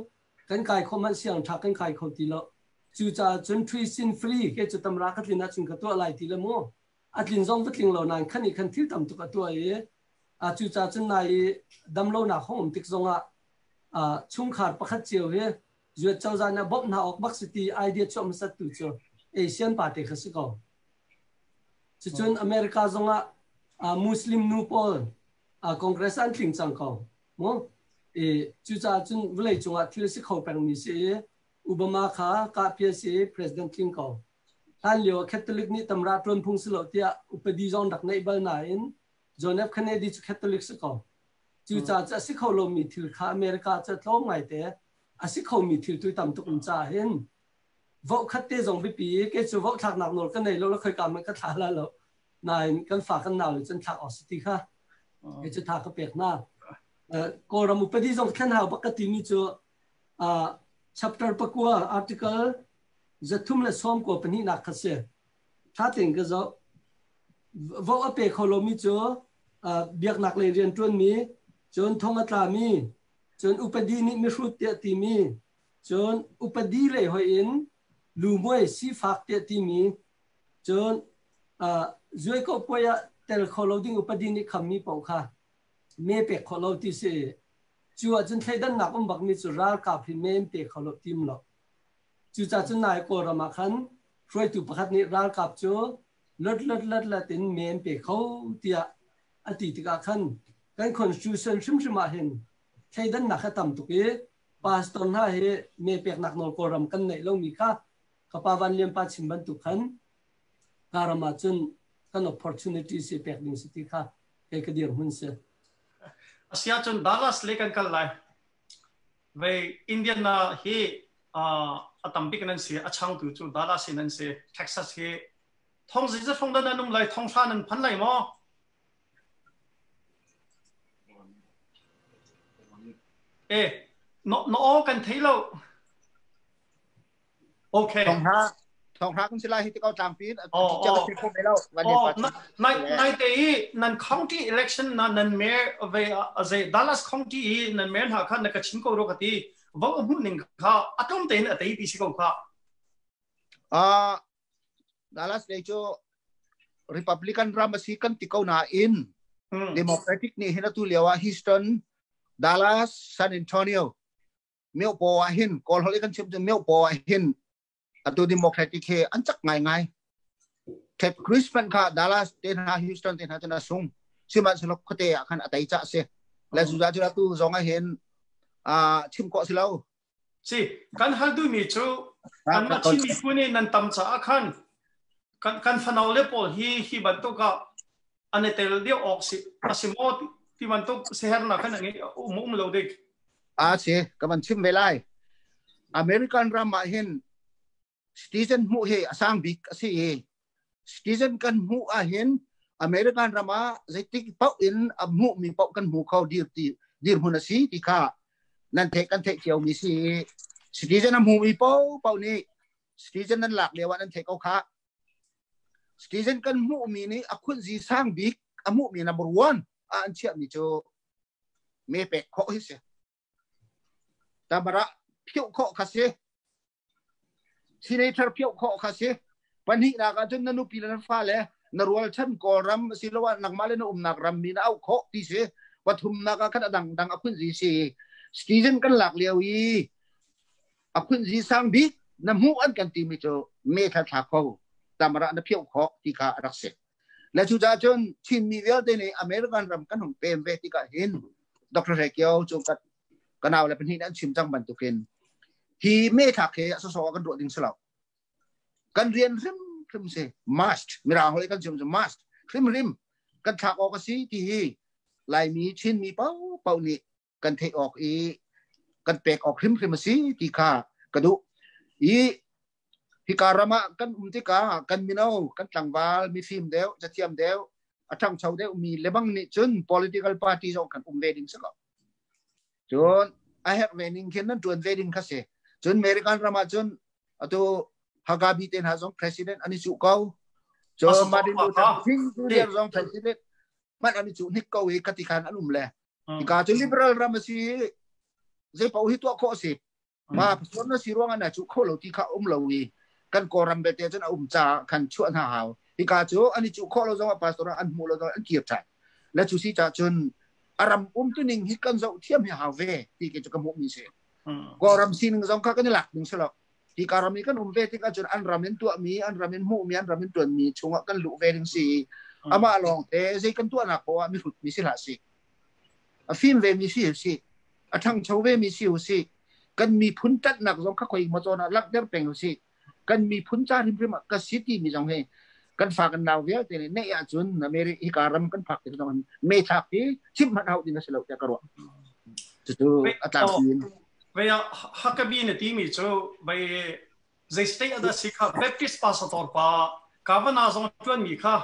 kan kai kho hmanh siang ṭha kan kai kho ti lo. Cucaah cun tuition free ke cu tamra ka tlin ahcun ka tuah lai ti le mu. A tlin zong va tling lo nain khan i khan thil tam tuk a tuah i cucaah cun nai i damlonak hong um tik zongah chungkhar pakhat cio hi zuat cozah nih a bawmh hna awk bak si ti idea chuah hmasat tu cu Asian party kha si ko. Cucun America zongah Muslim nu pawl Congress an tling cang ko. Mu i cucaah cun vawlei cungah thil si kho pengmi si i Obama kha kahpia si i president tling ko. Hlan lio Catholic nih tamra ṭuan phung si lo tiah upadi zong rak neih bal nain John F. Kennedy cu Catholic si ko. Cucaah cu a si kho lomi thil kha America cu tlawm ngaite a si khomi thil tu tam tuk um caah hin voh khat te zong biapi i kei cu voh thlaknak nawl ka nei lo la khoika man ka thla la lo nain kan fa kan nau le cun thlak awk si ti kha kei cu tha ka pek hna. Kawlram upadi zong thlen hau bak ka timi cu chapter 9 article 392 nak kha si. Tha tein ka zoh. Voh a pe kho lomi cu biaknak lei rian ṭuanmi, cun thong a tlami, cun upadi nih mihrut tiah timi, cun upadi lei hoih in lumuai sifak tiah timi, cun zuaikoh puai ah tel kho lo ding upadi nih khammi paoh kha me pek khawh lo ti si. Cu ahcun thleidannak um bakmi cu ralkap hi me an pe kho lo tim lo. Cucaah cun nai Kawlram ah khan hruaitu pakhat nih ralkap cu lot lot lot lot in me an pe kho tiah a ti tikah khan kan constitution hrimhrim ah hin thleidannak a tam tuk i pastor hna hi me peknak nawl Kawlram kan neih lomi kha ka pa Van Lian pa chim bantuk khan karam ah cun kan opportunity si pek ding si ti kha kei ka dirhmun si. Asia cun Dallas le kan kal lai. Vei Indiana hi a tambik nan si, a changtu cu Dallas in an si. Texas hi thong zeizat hrawng dah nan um lai, thong hra nan phan lai maw? Eh, no no aw kan thei lo. Okay. Thong hra thong hra kun si lai hi ti ko tlangpi in Nai nai te i nan county election na nan mayor ve ze Dallas County i nan mayor hna kha na ka chim ko ro ka ti vo hmu ning kha atom tein a tei ti si ko kha. Dallas lei cu Republican ram a si kan ti ko nain Democratic nih hin atu lio ah Houston, Dallas, San Antonio meo paw ah hin Kawl holh i kan chim cu meo paw ah hin atu Democratic he an cak ngaingai. Ted Cruz hmanh kha Dallas te hna, Houston te hna cun a sung. Sihmanhsehlaw khuate ah khan a tei cah si. Le cucaah cu atu zong ah hin chim khawh si lo. Si, kan hal duhmi cu anmah Chin miphun i nan tam caah khan kan fanau le pawl hi hi bantuk ah an i tel deuh awk si a si maw ti bantuk sihernak khan a um um lo dik. A si, ka van chim ve lai. American ram ah hin citizen hmuh hi a sang bik a si i citizen kan hmuh ah hin American ram ah zeitik paoh in a hmuh mi paoh kan hmu kho dir ti dirhmun a si ti kha nan theih kan theih cio mi si. Citizen a hmu mi paoh paoh nih citizen nan lak lio ah nan theih ko kha. Citizen kan hmuh mi nih a khunzi sang bik a hmuh mi number one ah an chiah mi cu me pek khawh hi si. Tamara phiuh khawh kha si. Senator phioh khawh kha si. Pahnihnak ah cun na nupi le na fale na rualchan Kawlram asiloah nangmah le na umnak ram mi na auh khawh ti si. Pathumnak ah khan a dangdang a phunzi si. Citizen kan lak lio i a phunzi sang bik na hmuh an kan timi cu me thla thla kho tamara na phioh khawh ti kha a rak si. Le cucaah cun Chinmi vialte nih American ram kan hung pem ve tikah hin Dr. Hre Kio cu ka nau le pahnih an chim cang bantukin hi me thlak hi a sawsawh ah kan ruah ding si lo. Kan rian hrimhrim si must mirang holh kan chim cu must hrimhrim kan thlak awk a si ti hi Laimi Chinmi paohpaoh nih kan theih awk i kan pek awk hrimhrim a si ti kha ka duh. I hika ram ah kan um tikah kan mino kan tlangval mifim deuh cathiam deuh a ṭhangcho deuh mi lebang nih cun political party zong kan um ve ding si ko. Cun a herh ve ning khin nan ṭuan ve ding kha si. Cun American ram ah cun atu Hagabi te hna zong president an i cuh ko. Cun Martin Luther King Jr. zong president hmanh an i cuh hnik ko i khati khan an um le. Hika cu liberal ram a si i zei paoh hi tuah khawh a si. Ma pastor na si ruang ah na cuh kho lo ti kha um lo i kan Kawlram belte cun a um caah khan chuah hna hau. Hika cu an i cuh khawh lo zong ah pastor an hmuh lo zong an kir ṭhan. Le cu si caah cun a ram umtuning hi kan zoh thiam hi hau ve ti ke cu ka hmuh mi si. Kawlram sining zong kha kan i lak ding si lo. Hi ka ram i kan um ve tikah cun an ram in tuahmi, an ram in hmuhmi, an ram in ṭuanmi chungah kan luh ve ding si. Amah lawng te zei kan tuahnak poah mihrut mi si hlah si. A fim ve mi si si. A ṭhangcho ve mi si u si. Kan miphun ṭanhnak zong kha khoi maw cawn ah langhter peng u si. Kan miphun ca hrimhrim ah ka si timi zong hi kan fa kan nau vialte nih neih ahcun America hika ram kan phak tik zong me thlak hi chimh hmanh hau ding a si lo tiah ka ruah. Cucu a tlangpi in. Vei ah Huckabee na timi cu vei zei state ah dah si kha Baptist pastor pa Kavanaugh zong ṭuan mi kha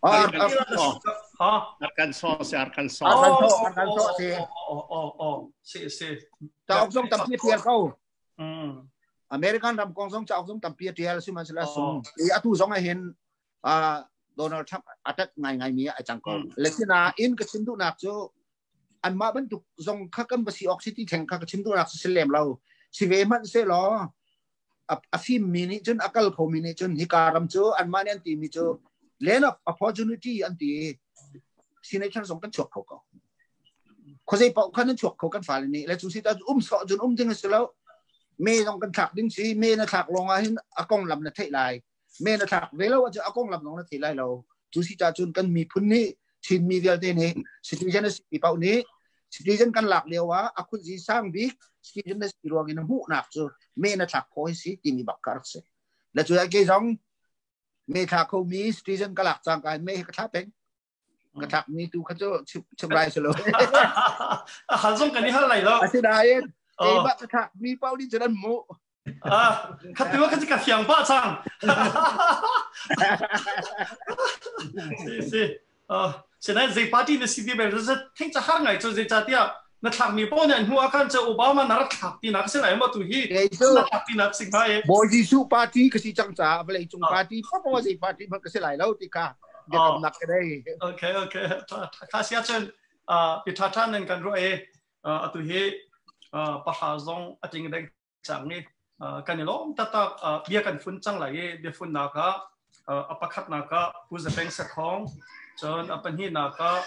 Arkansas si Arkansas. Arkansas Arkansas si. Oh si si. Cauk zong tampi a tial ko. American ram kong zong cauk zong tampi a tial sihmanhsehlaw sung. Atu zong ah hin Donald Trump a tat ngai ngai mi a cang ko. Le sinain ka chim duhnak cu anmah bantuk zong kha kan va si awk si ti theng kha ka chim duhnak si lem lo. Si ve hmanh se law a fim mi nih cun a kal kho mi nih cun hika ram cu anmah nih an ti mi cu land of opportunity an ti senator zong kan chuak kho ko khuazei paoh khan an chuak kho kan fale nih le cu si ta um sawh cun um ding a si lo me zong kan thlak ding si me na thlak lawng ah hin a konglam na theih lai me na thlak ve lo ahcun a konglam zong na thei lai lo cu si ca cun kan miphun nih Chinmi vialte nih citizen a si paoh nih citizen kan lak lio ah a khunzi sang bik citizen na si ruang in hmuhnak cu me na thlak khawh hi si timi bak ka rak si le cu ke zong me thla kho mi citizen ka lak cang ka me hi ka thla peng ka thlak mi tu kha cu chim rai si lo hal zong kan i hal lai lo asinain keimah ka thlak mi paoh nih cun an hmuh Khatu ka ka fiang pa chang. Si si. Sinain zei party na si ti bel thing cha har ngai chu zei cha tia na thlak mi po ne hnu akan che Obama na rak thlak ti nak si lai ma tu hi na thlak ti nak sing hai. Bawi Jesuh party ka si cang ca vawlei cung party pa zei party man ka si lai lo ti kha biakam nak ka dei. Okay okay. Kha sia chen pi tha tha nan kan ro e atu hi pahra zong ating deng cang i kan i lawm taktak bia kan fun cang lai i biafunnak ah a pakhatnak ah Pu Zapeng Sakhong cun a pahnihnak ah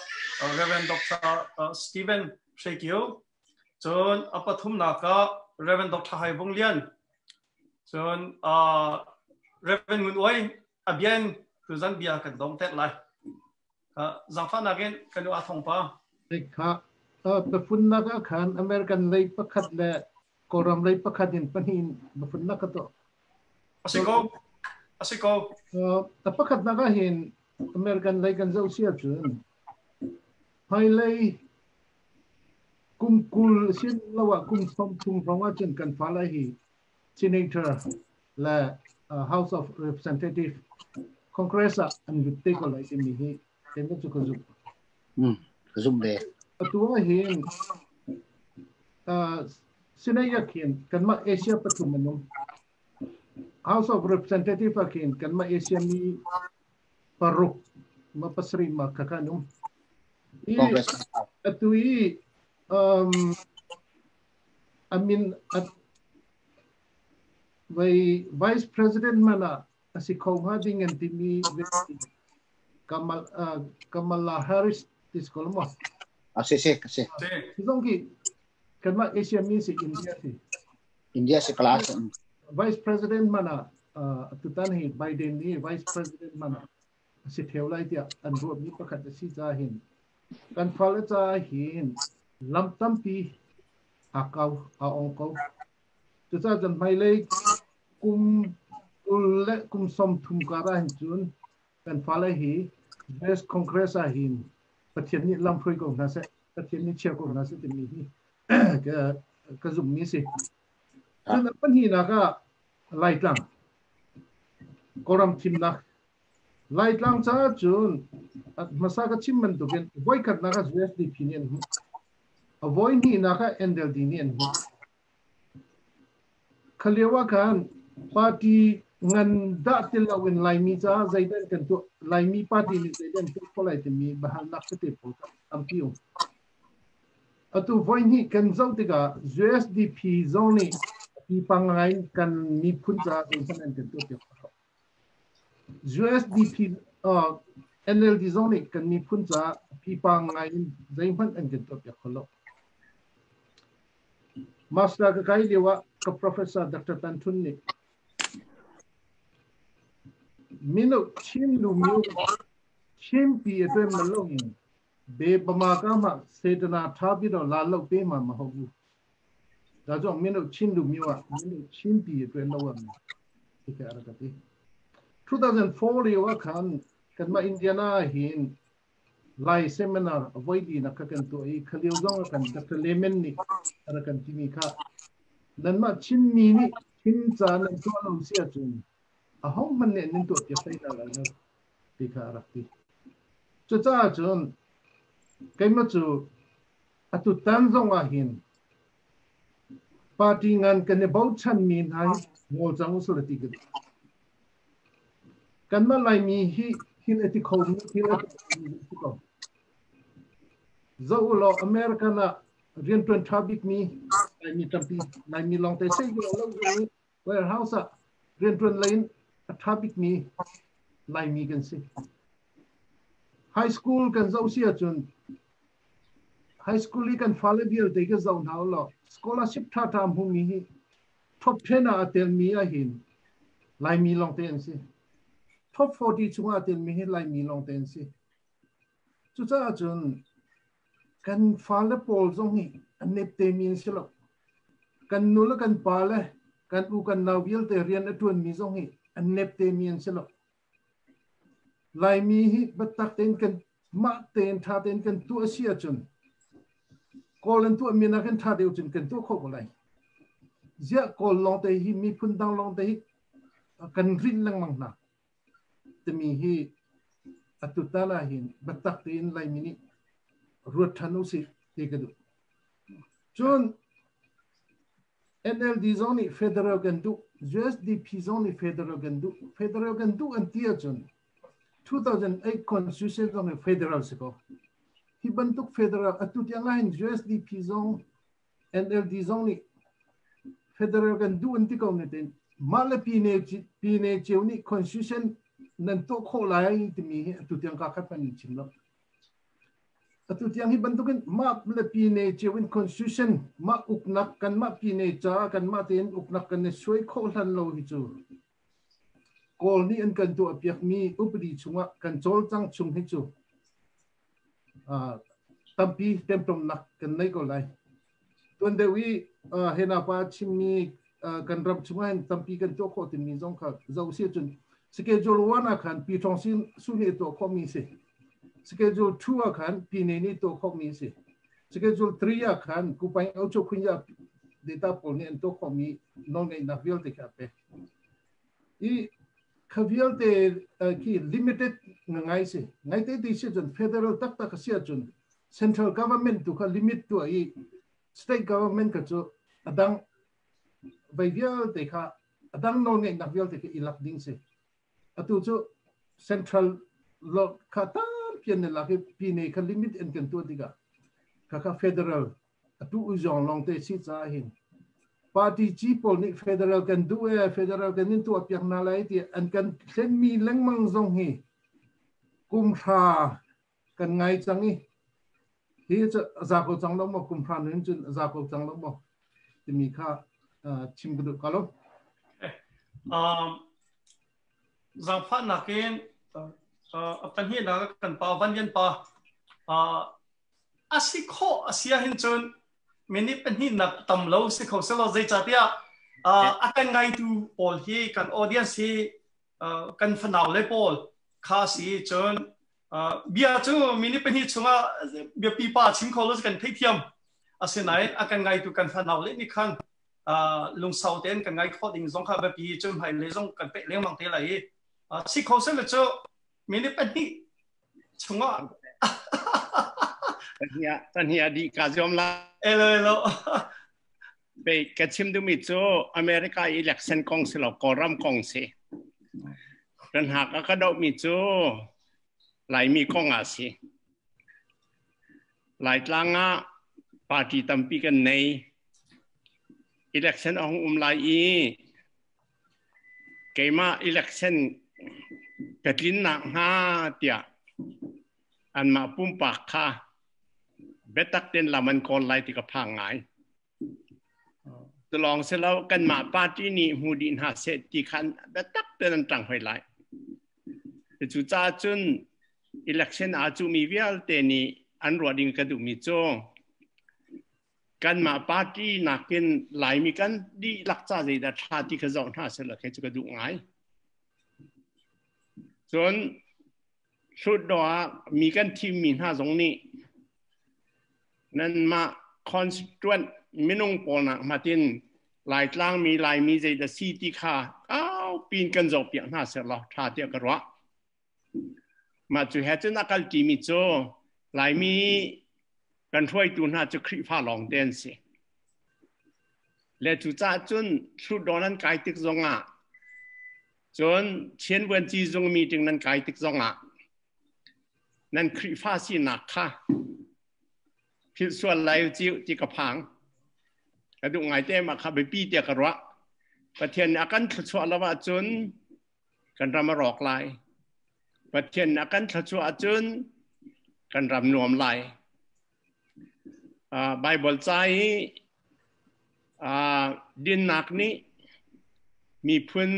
Reverend Dr. Stephen Hrekio cun a pathumnak ah Reverend Dr. Hai Vung Lian cun Reverend Ngun Uai a bian tuzan bia kan dong tek lai Zaangfahnak in kan u Athong pa. Kha biafunnak ah khan American lei pakhat le Kawlram lei pakhat in pahnih in biafunnak ka tuah. A si ko. A si ko. A pakhatnak ah hin American lei kan zoh si ahcun hmailei kum 20 sin lo ah kum 30 hrawng ahcun kan fale hi senator le House of Representative Congress ah an lut te ko lai timi hi keimah cu ka zumh. Ka zumh ve. Atu ah hin Senate ah khin kanmah Asia pathum an um. House of Representative ah khin kanmah Asia mi paruk ma pasarih ma kha kan um. I atu i amin Vai Vice President mana a si kho hnga ding an timi Kamal Kamala Harris tis ko mo. A si si si. Zong ki kanmah Asia mi si India si. India si class. Vice President mana tutan hi Biden ni Vice President mana si theu lai tiah an ruahmi pakhat a si ca hin kan fale ca hin lam tampi a kau a ong ko. Cucaah cun hmailei kum 20 le kum 30 kar ah hin cun kan fale hi US Congress ah hin Pathian nih lamhruai ko hna seh, Pathian nih chia ko hna seh timi hi ka zumhmi si. Cun a pahnihnak ah Laitlang Kawlram thimnak Laitlang caah cun hmasa ka chim bantukin voikhatnak ah USDP nih an hmuh. A voi hnihnak ah NLD nih an hmuh. Kha lio ah khan party ngan dah ti loin Laimi caah zeidah kan tuah, Laimi party nih zeidah an tuah khawh lai timi biahalnak tete pawl kha tampi um. Atu voihnih kan zoh tikah USDP zong nih pipa ngai in kan miphun caah zeihmanh an kan tuah piak lo. USDP NLD zong nih kan miphun caah pipa ngai in zeihmanh an kan tuah piak kho lo. Master ka kai lio ah ka professor Dr. Tan Thun nih mino Chin lu myo Chin pi a tuan man lo in be bama ka ma setana tha bi do la lo pe ma ma ho bu ဒါကြောင့်မင်းတို့ချင်းလူမျိုးကမင်းတို့ချင်းပြည်အတွက်လုပ်ရမယ်ဒီကရကတိ2004 lio ah khan kanmah Indiana hin Lai seminar voi di nak kan tuah i khalio zong kan Dr. Lehman nih a kan timi kha nanmah Chinmi nih Chin ca nan tuah lo si ahcun aho hmanh nih nan tuah piak hlei hna lai lo ti kha a rak ti. Cucaah cun keimah cu Atu tan zong ah hin party ngan kan i bochanmi hna hi ngol cang usih ti ka duh. Kanmah Laimi hi thil a ti khomi thil a ti si ko. Zoh u law American ah rianṭuan ṭha bikmi Laimi tampi Laimi lawngte sei lo lo warehouse ah rianṭuan lei in a ṭha bikmi Laimi kan si. High school kan zoh si ahcun high school i kan fale vialte ka zoh hna law scholarship ṭhaṭha hmumi hi top 10 ah a telmi ahhin Laimi lawngte an si. Top 40 chungah a telmi hi Laimi lawngte an si. Cucaah cun kan fale pawl zong hi an neptemi an si lo. Kan nu le kan pa le kan u kan nau vialte rian a ṭuanmi zong hi an neptemi an si lo. Laimi hi biatak tein kan mah tein ṭha tein kan tuah si ahcun Kawl an tuahmi nakin ṭha deuh cun kan tuah khawh ko lai. Ziah Kawl lawngte hi miphun dang lawngte hi kan rinh lengmang hna. Timi hi atu tan ah hin biatak tein Laimi nih ruat ṭhan usih ti ka duh. Cun NLD zong nih federal kan duh, USDP zong nih federal kan duh. Federal kan duh an ti ahcun 2008 constitution zong hi federal si ko. Hi bantuk federal atu tiang ah hin USDP zong NLD zong nih federal kan duh an ti ko ne tein mah le pine pine cio nih constitution nan tuah khawh lai timi hi atu tiang ka khat hmanh in chim lo. Atu tiang hi bantukin mah le pine cio in constitution mah uknak kan mah pine ca kan mah tein uknak kan i suai khawh hlan lo hi cu Kawl nih an kan tuah piakmi upadi chungah kan cawlcang chung hi cu tampi temtomnak kan nei ko lai. Tuan deuh i hena pa chimmi kan ram chungah hin tampi kan tuah khawh timi zong kha zoh si cun schedule 1 ah khan pi thong sin su nih tuah khawhmi si. Schedule 2 ah khan pi ne nih tuah khawhmi si. Schedule 3 ah khan kupaing aucho khunya data pawl nih an tuah khawhmi nawlngeihnak vialte kha a pek. I kha vialte khi limited ngai si. Ngai te ti si cun federal taktak a si ahcun central government tu kha limit tu i state government kha cu adang vai vialte kha adang nawlngeihnak vialte kha i lak ding si. Atu cu central lo kha tampi an lak i pine kha limit in kan tuah tikah kha kha federal atu u zong lawng te si caah hin Party ci pawl nih federal kan duh e, federal kan in tuah piak hna lai ti an kan thlenmi lengmang zong hi kum hra kan ngai cang i hi cu za ko cang lo maw, kum hra nun cun za ko cang lo maw timi kha chim ka duh ka lo. Zaangfahnak in pahnihnak kan pa Van Lian pa a si khawh a si ahhin cun minute pahnihnak tam lo si kho selaw, zeicahtiah a kan ngaitu pawl hi, kan audience hi kan fanau le pawl kha si cun bia cu minute 2 chungah biapi pa chim kho lo kan theithiam. Asinain a kan ngaitu kan fanau le nih khan lungsau tein kan ngai khawh ding zong kha biapi cun hmai le zong kan peh lengmang te lai i si kho sel cu minute 2 chungah. Pahnih di ka ziom la. Elo elo. Be ka chim dumi cu America election kong si lo, Kawlram kong si. Kan hak a ka doh mi cu Laimi kong ah si. Laitlang ah party tampi kan nei. Election a hung um lai i keimah election ka tlinnak hnga tiah anmah pumpak kha biatak tein lam an kawl lai ti ka phang ngai. Tulawng silo, kanmah party nih hmu dih hna seh ti khan biatak tein an ṭang hoi lai. Cu caah cun election aa cuhmi vialte nih an ruah ding ka duhmi cu kanmah party nakin Laimi kan dihlak ca zeidah ṭha ti kha zoh hna seh khi cu ka duh ngai. Cun Hlutdaw ah mi kan thimmi hna zong nih nanmah constituent minung pawl nak hmatin Laitlang mi, Laimi zeidah si ti kha kaupi in kan zohpiak hna seh law ṭha tiah ka ruah. Mah cu he cun a kal ṭimi cu Laimi kan hruaitu hna cu Khrihfa lawng te an si. Le cucaah cun Hlutdaw nan kai tik zongah, cun Chin Vuanci zung meeting nan kai tik zongah nan Khrihfa sinak kha philh sual lai u ti ka phang. Ka duh ngai te mah kha biapi tiah ka ruah. Pathian nih a kan thluachuah lo ahcun kan ram a rawk lai. Pathian nih a kan thluachuah ahcun kan ram nuam lai. Bible ca i dinnak nih miphun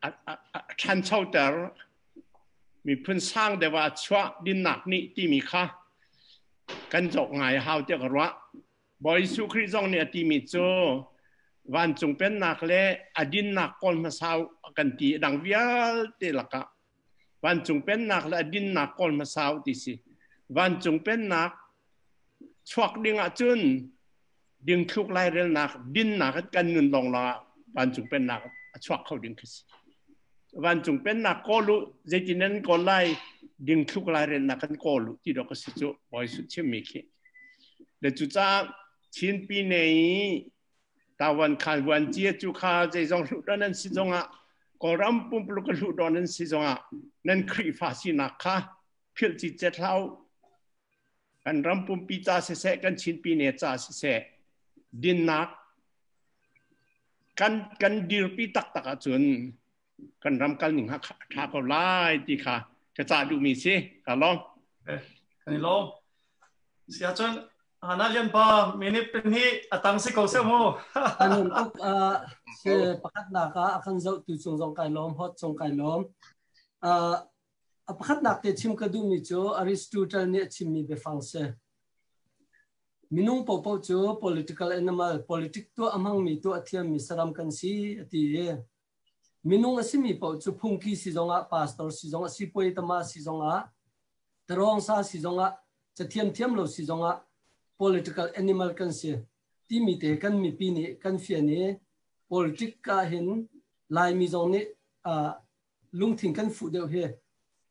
a ṭhanchoter, miphun sang deuh ah a chuah dinnak nih timi kha kan zoh ngai a hau tiah ka ruah. Bawi Jesuh Khrih zong nih a timi cu vancung pennak le a dinnak kawl hmasa a kan ti, a dang vialte lakah vancung pennak le a dinnak kawl hmasa u ti si. Vancung pennak chuak ding ahcun dingthluk lairelnak, dinnak kan nun lawng lawng ah vancung pennak a chuak kho ding khi si. Vancung pennak kawl u, zeitin nan kawl lai? Dingthluk lairelnak kan kawl u ti dawk a si cu Bawi Jesuh chimmi khi. Le cucaah Chin Pine i Tawan khan vuanci cu kha zeizong hluh don an si zongah, Kawlram pumpuluk hluh don an si zongah, nan Khrihfa sinak kha philh citcet hlah u. Kan ram pumpi ca siseh, kan Chin Pine ca siseh, dinnak kan dirpi taktak ahcun kan ram kal ning ha tha ko lai ti kha ka cah duhmi si. Ka lawm. Kan i lawm. Sia cun Hana Lian pa minute 2 atang si ko se mu. Anun tuk se pakhat nak ah a kan zoh tu cung zong kai lawm, hot cung kai lawm. A pakhat nak te chim ka duhmi cu Aristotle nih a chimmi biafang si. Minung popo cu political animal, politic tuah a hmangmi, tuah a thiammi saram kan si a ti i minung a simi paoh cu phungki si zongah, pastor si zongah, sipuai tama si zongah, tarawngsa si zongah, cathiam thiam lo si zongah political animal kan si timi te kan mipi nih kan fian i politic ah hin Laimi zong nih lungthin kan fuh deuh hi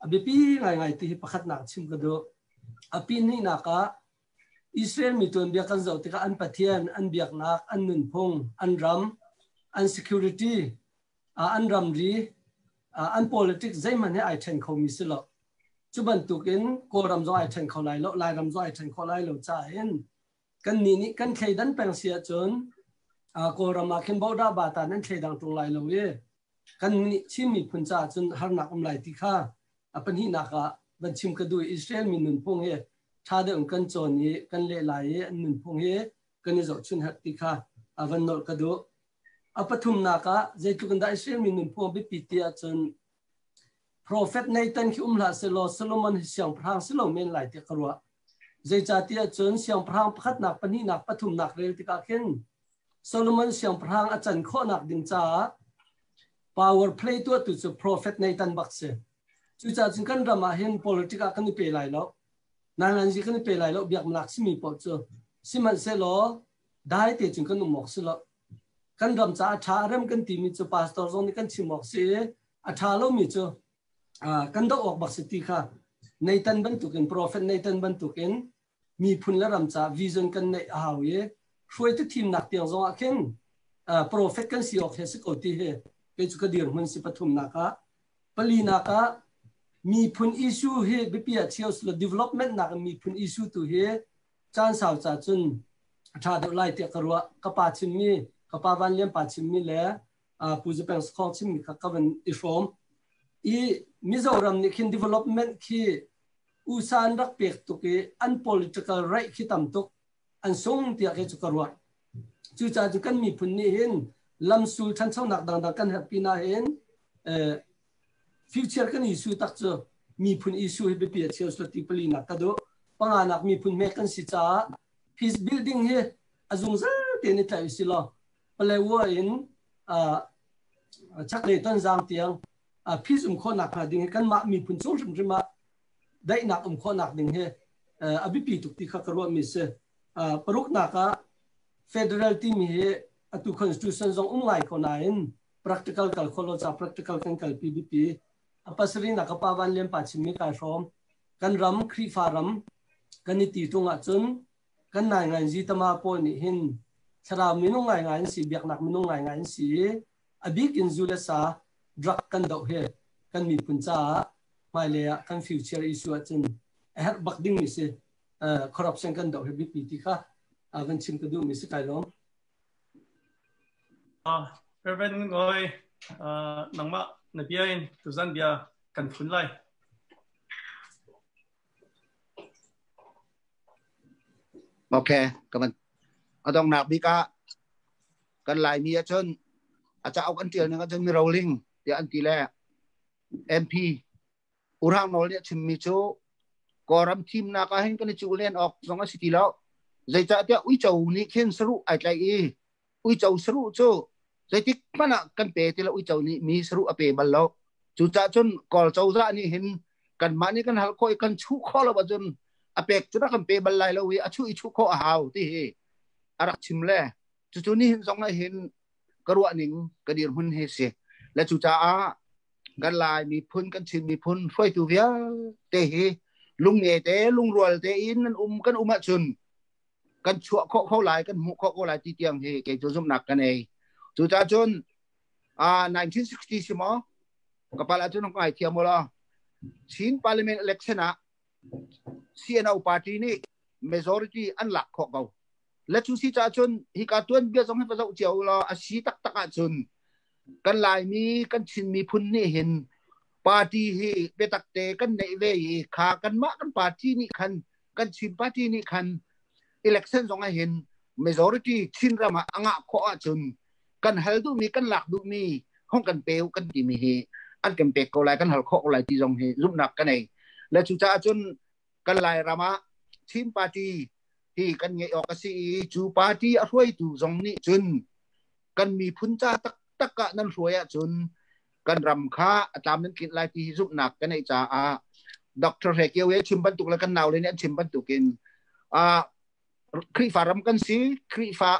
a biapi ngaingai ti hi pakhatnak chim ka duh. A pihnihnak ah Israel mi tuanbia kan zoh tikah an Pathian, an biaknak, an nunphung, an ram, an security, an ramri, an politics zeihmanh he ai ṭhen khomi si lo. Cu bantukin Kawlram zong ai ṭhen kho lai lo, Lairam zong ai ṭhen kho lai lo caah hin Kan nih nih kan thleidan peng si ahcun Kawlram ah khin bodah bata nan thleidang ṭung lai lo i kan nih Chin miphun caah cun harnak um lai ti kha a pahnihnak ah van chim ka duh. Israel mi nunphung hi ṭha deuh in kan cawn i kan leh lai i an nunphung hi kan i zohchun herh ti kha a van nolh ka duh. A pathumnak ah zeitluk in dah Israel mi nunphung a biapit ti ahcun Profet Nathan khi um hlah sehlaw Solomon hi siangpahrang si lo men lai tiah ka ruah. Zeicahtiah cun siangpahrang pakhatnak, pahnihnak, pathumnak rel tikah khin Solomon siangpahrang a can khawhnak ding caah power play tuahtu cu Profet Nathan bak si. Cucaah cun kan ram ah hin politic ah kan i pe lai lo. Nainganzi kan i pe lai lo biaknak simi paoh cu. Sihmanhsehlaw dai te cun kan um awk si lo. Kan ram caah ṭha a rem kan timi cu pastor zong nih kan chim awk si i a ṭha lomi cu kan doh awk bak si ti kha Nathan bantukin prophet Nathan bantukin miphun le ram caah vision kan neih a hau i hruaitu thimnak tiang zong ah khin prophet kan si awk he si ko ti hi kei cu ka dirhmun si pathumnak ah. Palinak ah miphun issue hi biapi ah chia usilo development nak in miphun issue tu hi caan sau ca cun a ṭha deuh lai tiah ka ruah. Ka pa chimmi, ka pa Van Lian pa chimmi le Pu Zapeng Sakhong chimmi kha ka van i hrawm. I Mizoram nih khin development khi USA an rak pek tuk i an political right khi tam tuk an sung tiah kei cu ka ruah. Cucaah cu kan miphun nih hin lamsul ṭhanchonak dangdang kan herh pinah hin future kan issue tak cu miphun issue hi biapi a cheu ti pali nak ka duh. Panganak miphun hme kan si caah peace building hi a zungzal tein i tlaih usih law Palewa in chaklei Tonzang tiang peace um khawhnak hnga ding hi kanmah miphun chung hrimhrim ah daihnak um khawhnak ding hi a biapi tuk ti kha ka ruahmi si. Paruknak ah federal timi hi atu constitution zong um ngai ko nain practical kal kho lo ca practical kan kalpi biapi. A pasarih nak ka pa Van Lian pa chimmi kai hrawm. Kan ram Khrihfa ram kan i ti tung ahcun kan nai ngai zi tama pawl nih hin thlarau minung ngai ngai an si, biaknak minung ngai ngai an si i a bik in zu le sa drug kan doh hi kan miphun caah hmailei ah kan future issue ahcun a herh bak ding mi si. Corruption kan doh hi biapi ti kha van chim ka duh mi si. Kai lawm. Reverend Ngoi, nangmah na bia in tuzan bia kan phun lai. Okay, kaman adong nak bik ah kan Laimi ahcun a cauk an tial ning ahcun mi roling tiah an ti le MP Urang Nawl nih a chimmi cu Kawlram thimnak ah hin kan i cuh len awk zong a si ti lo. Zeicahtiah uico nih khin saruh ai tlaih i uico saruh cu zeitik hmanh ah kan pe ti lo, uico nih mi saruh a pe bal lo. Cucaah cun Kawl cozah nih hin kanmah nih kan hal khawh i kan chuh khawh lo ahcun a pek cu rak kan pe bal lai lo i a chuh i chuh khawh a hau ti hi a rak chim le cucu nihin zong ah hin ka ruah ning ka dirhmun hi si le cucaah kan Lai miphun kan Chin miphun hruaitu vialte hi lungnge te lungrual te in nan um kan um ahcun kan chuah khawh kho lai, kan hmuh khawh ko lai ti tiang hi kei cu zumhnak ka nei. Cucaah cun 1960 si maw kapal ahcun ngai thiam ulaw Chin Parliament election ah CNO party nih majority an lak khawh ko le cu si caah cun hika tuan bia zong hi va zoh cio law a si taktak ahcun kan Laimi kan Chin miphun nih hin party hi biatak te kan neih ve i kha kanmah kan party nih khan kan Chin party nih khan election zong ah hin majority Chin ram ah a ngah khawh ahcun kan hal duhmi kan lak duhmi hong kan pe kan timi hi an kan pek ko lai, kan hal khawh ko lai ti zong hi zumhnak ka nei le cucaah cun kan Lairam ah Chin party hi kan ngeih awk a si i cu party a hruaitu zong nih cun kan miphun ca taktak ah nan hruai ahcun kan ram kha a tlam nan tlinh lai ti hi zumhnak ka neih caah Dr. Hre Kio he chim bantuk le kan nau le nih an chim bantukin Khrihfa ram kan si, Khrihfa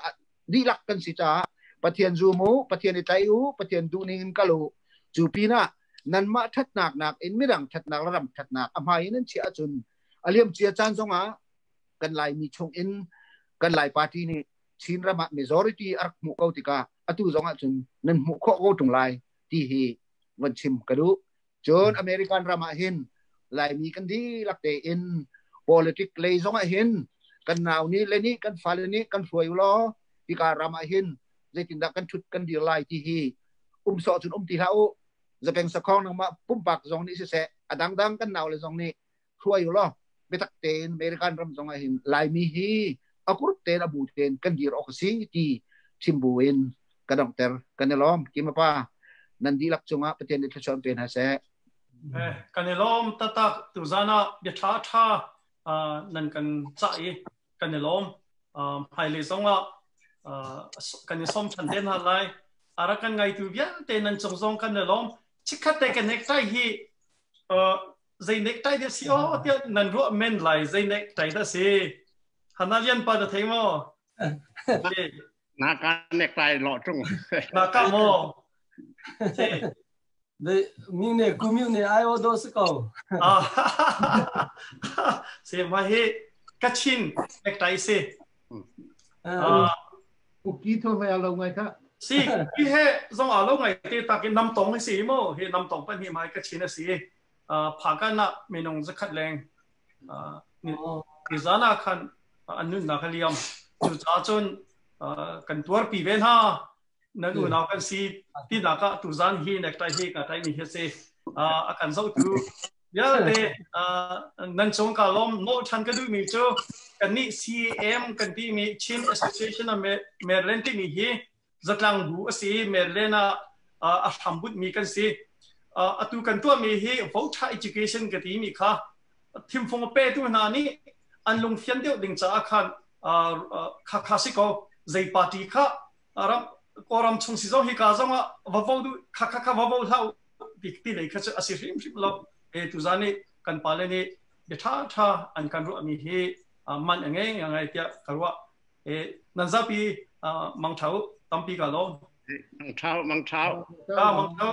dihlak kan si caah Pathian zum u, Pathian i tlaih u, Pathian duhning in kal u. Cu pinah nanmah ṭhatnak nakin midang ṭhatnak le ram ṭhatnak a hmai in an chiah ahcun a liamcia caan zongah kan Laimi chung in kan Lai party nih Chin ram ah majority a rak hmuh ko tikah atu zong ah cun nan hmuh khawh ko ṭung lai ti hi van chim ka duh. Cun American ram ah hin Laimi kan dihlak tein politic lei zong ah hin Kan nau nih le nih kan fale nih kan hruai u law hika ram ah hin zeitindah kan ṭhut kan dir lai ti hi um sawh cun um ti hlah u. Zapeng sakhong nangmah pumpak zong nih siseh, a dangdang kan nau le zong nih hruai u law biatak tein American ram zong ah hin Laimi hi a group tein a bu tein kan dir awk a si ti chim bu in ka donghter. Kan i lawm. Kimapa nan dihlak cungah Pathian nih thluachuah pe hna seh. Eh, kan i lawm taktak. Tuzan ah bia ṭha ṭha nan kan cah i kan i lawm. Hmailei zong ah kan i sawm ṭhan te hna lai. A rak kan ngaitu vialte nan cung zong kan i lawm. Chikkhat te kan necktie hi zei necktie dah si aw tiah nan ruah men lai zei necktie dah si. Hana Lian pa na thei maw? Na ka necktie lawh ṭung. Na ka maw? Mi ne ku mi ne ai o do si ko. Se ma hi Kachin necktie si. Uki tho mai alo ngai kha. Si ki he zong alo ngai te tak in nam tong si mo hi nam tong pan hi mai Kachin a si. Phakan na minung zakhat leng ni zana khan an nun na kha liam. Cu cha cun kan tuar pi ve hna. Nan unau kan si tinak ah tuzan hi necktie hi ka tai mi hi si. A kan zohtu vialte nan cung ka lawm. Nawl ṭhan ka duhmi cu kannih CAM kan timi Chin Association of Maryland timi hi zatlang bu a si. Maryland ah a hrambut mi kan si. Atu kan tuahmi hi voter education ka timi kha thimfung petu hna nih an lungfian deuh ding caah khan kha kha si ko. Zei party kha ram Kawlram chung si zong hi ka zong ah va vo du kha kha kha va vo hlah ti ti lei kha cu a si hrim hrim lo. E tuzan nih kan pale nih bia ṭha ṭha an kan ruah mi hi man a ngei ngai tiah ka ruah. E nan zapi mang ṭha u, tampi ka lawm. Mang ṭha mang ṭha. Ka mang ṭha.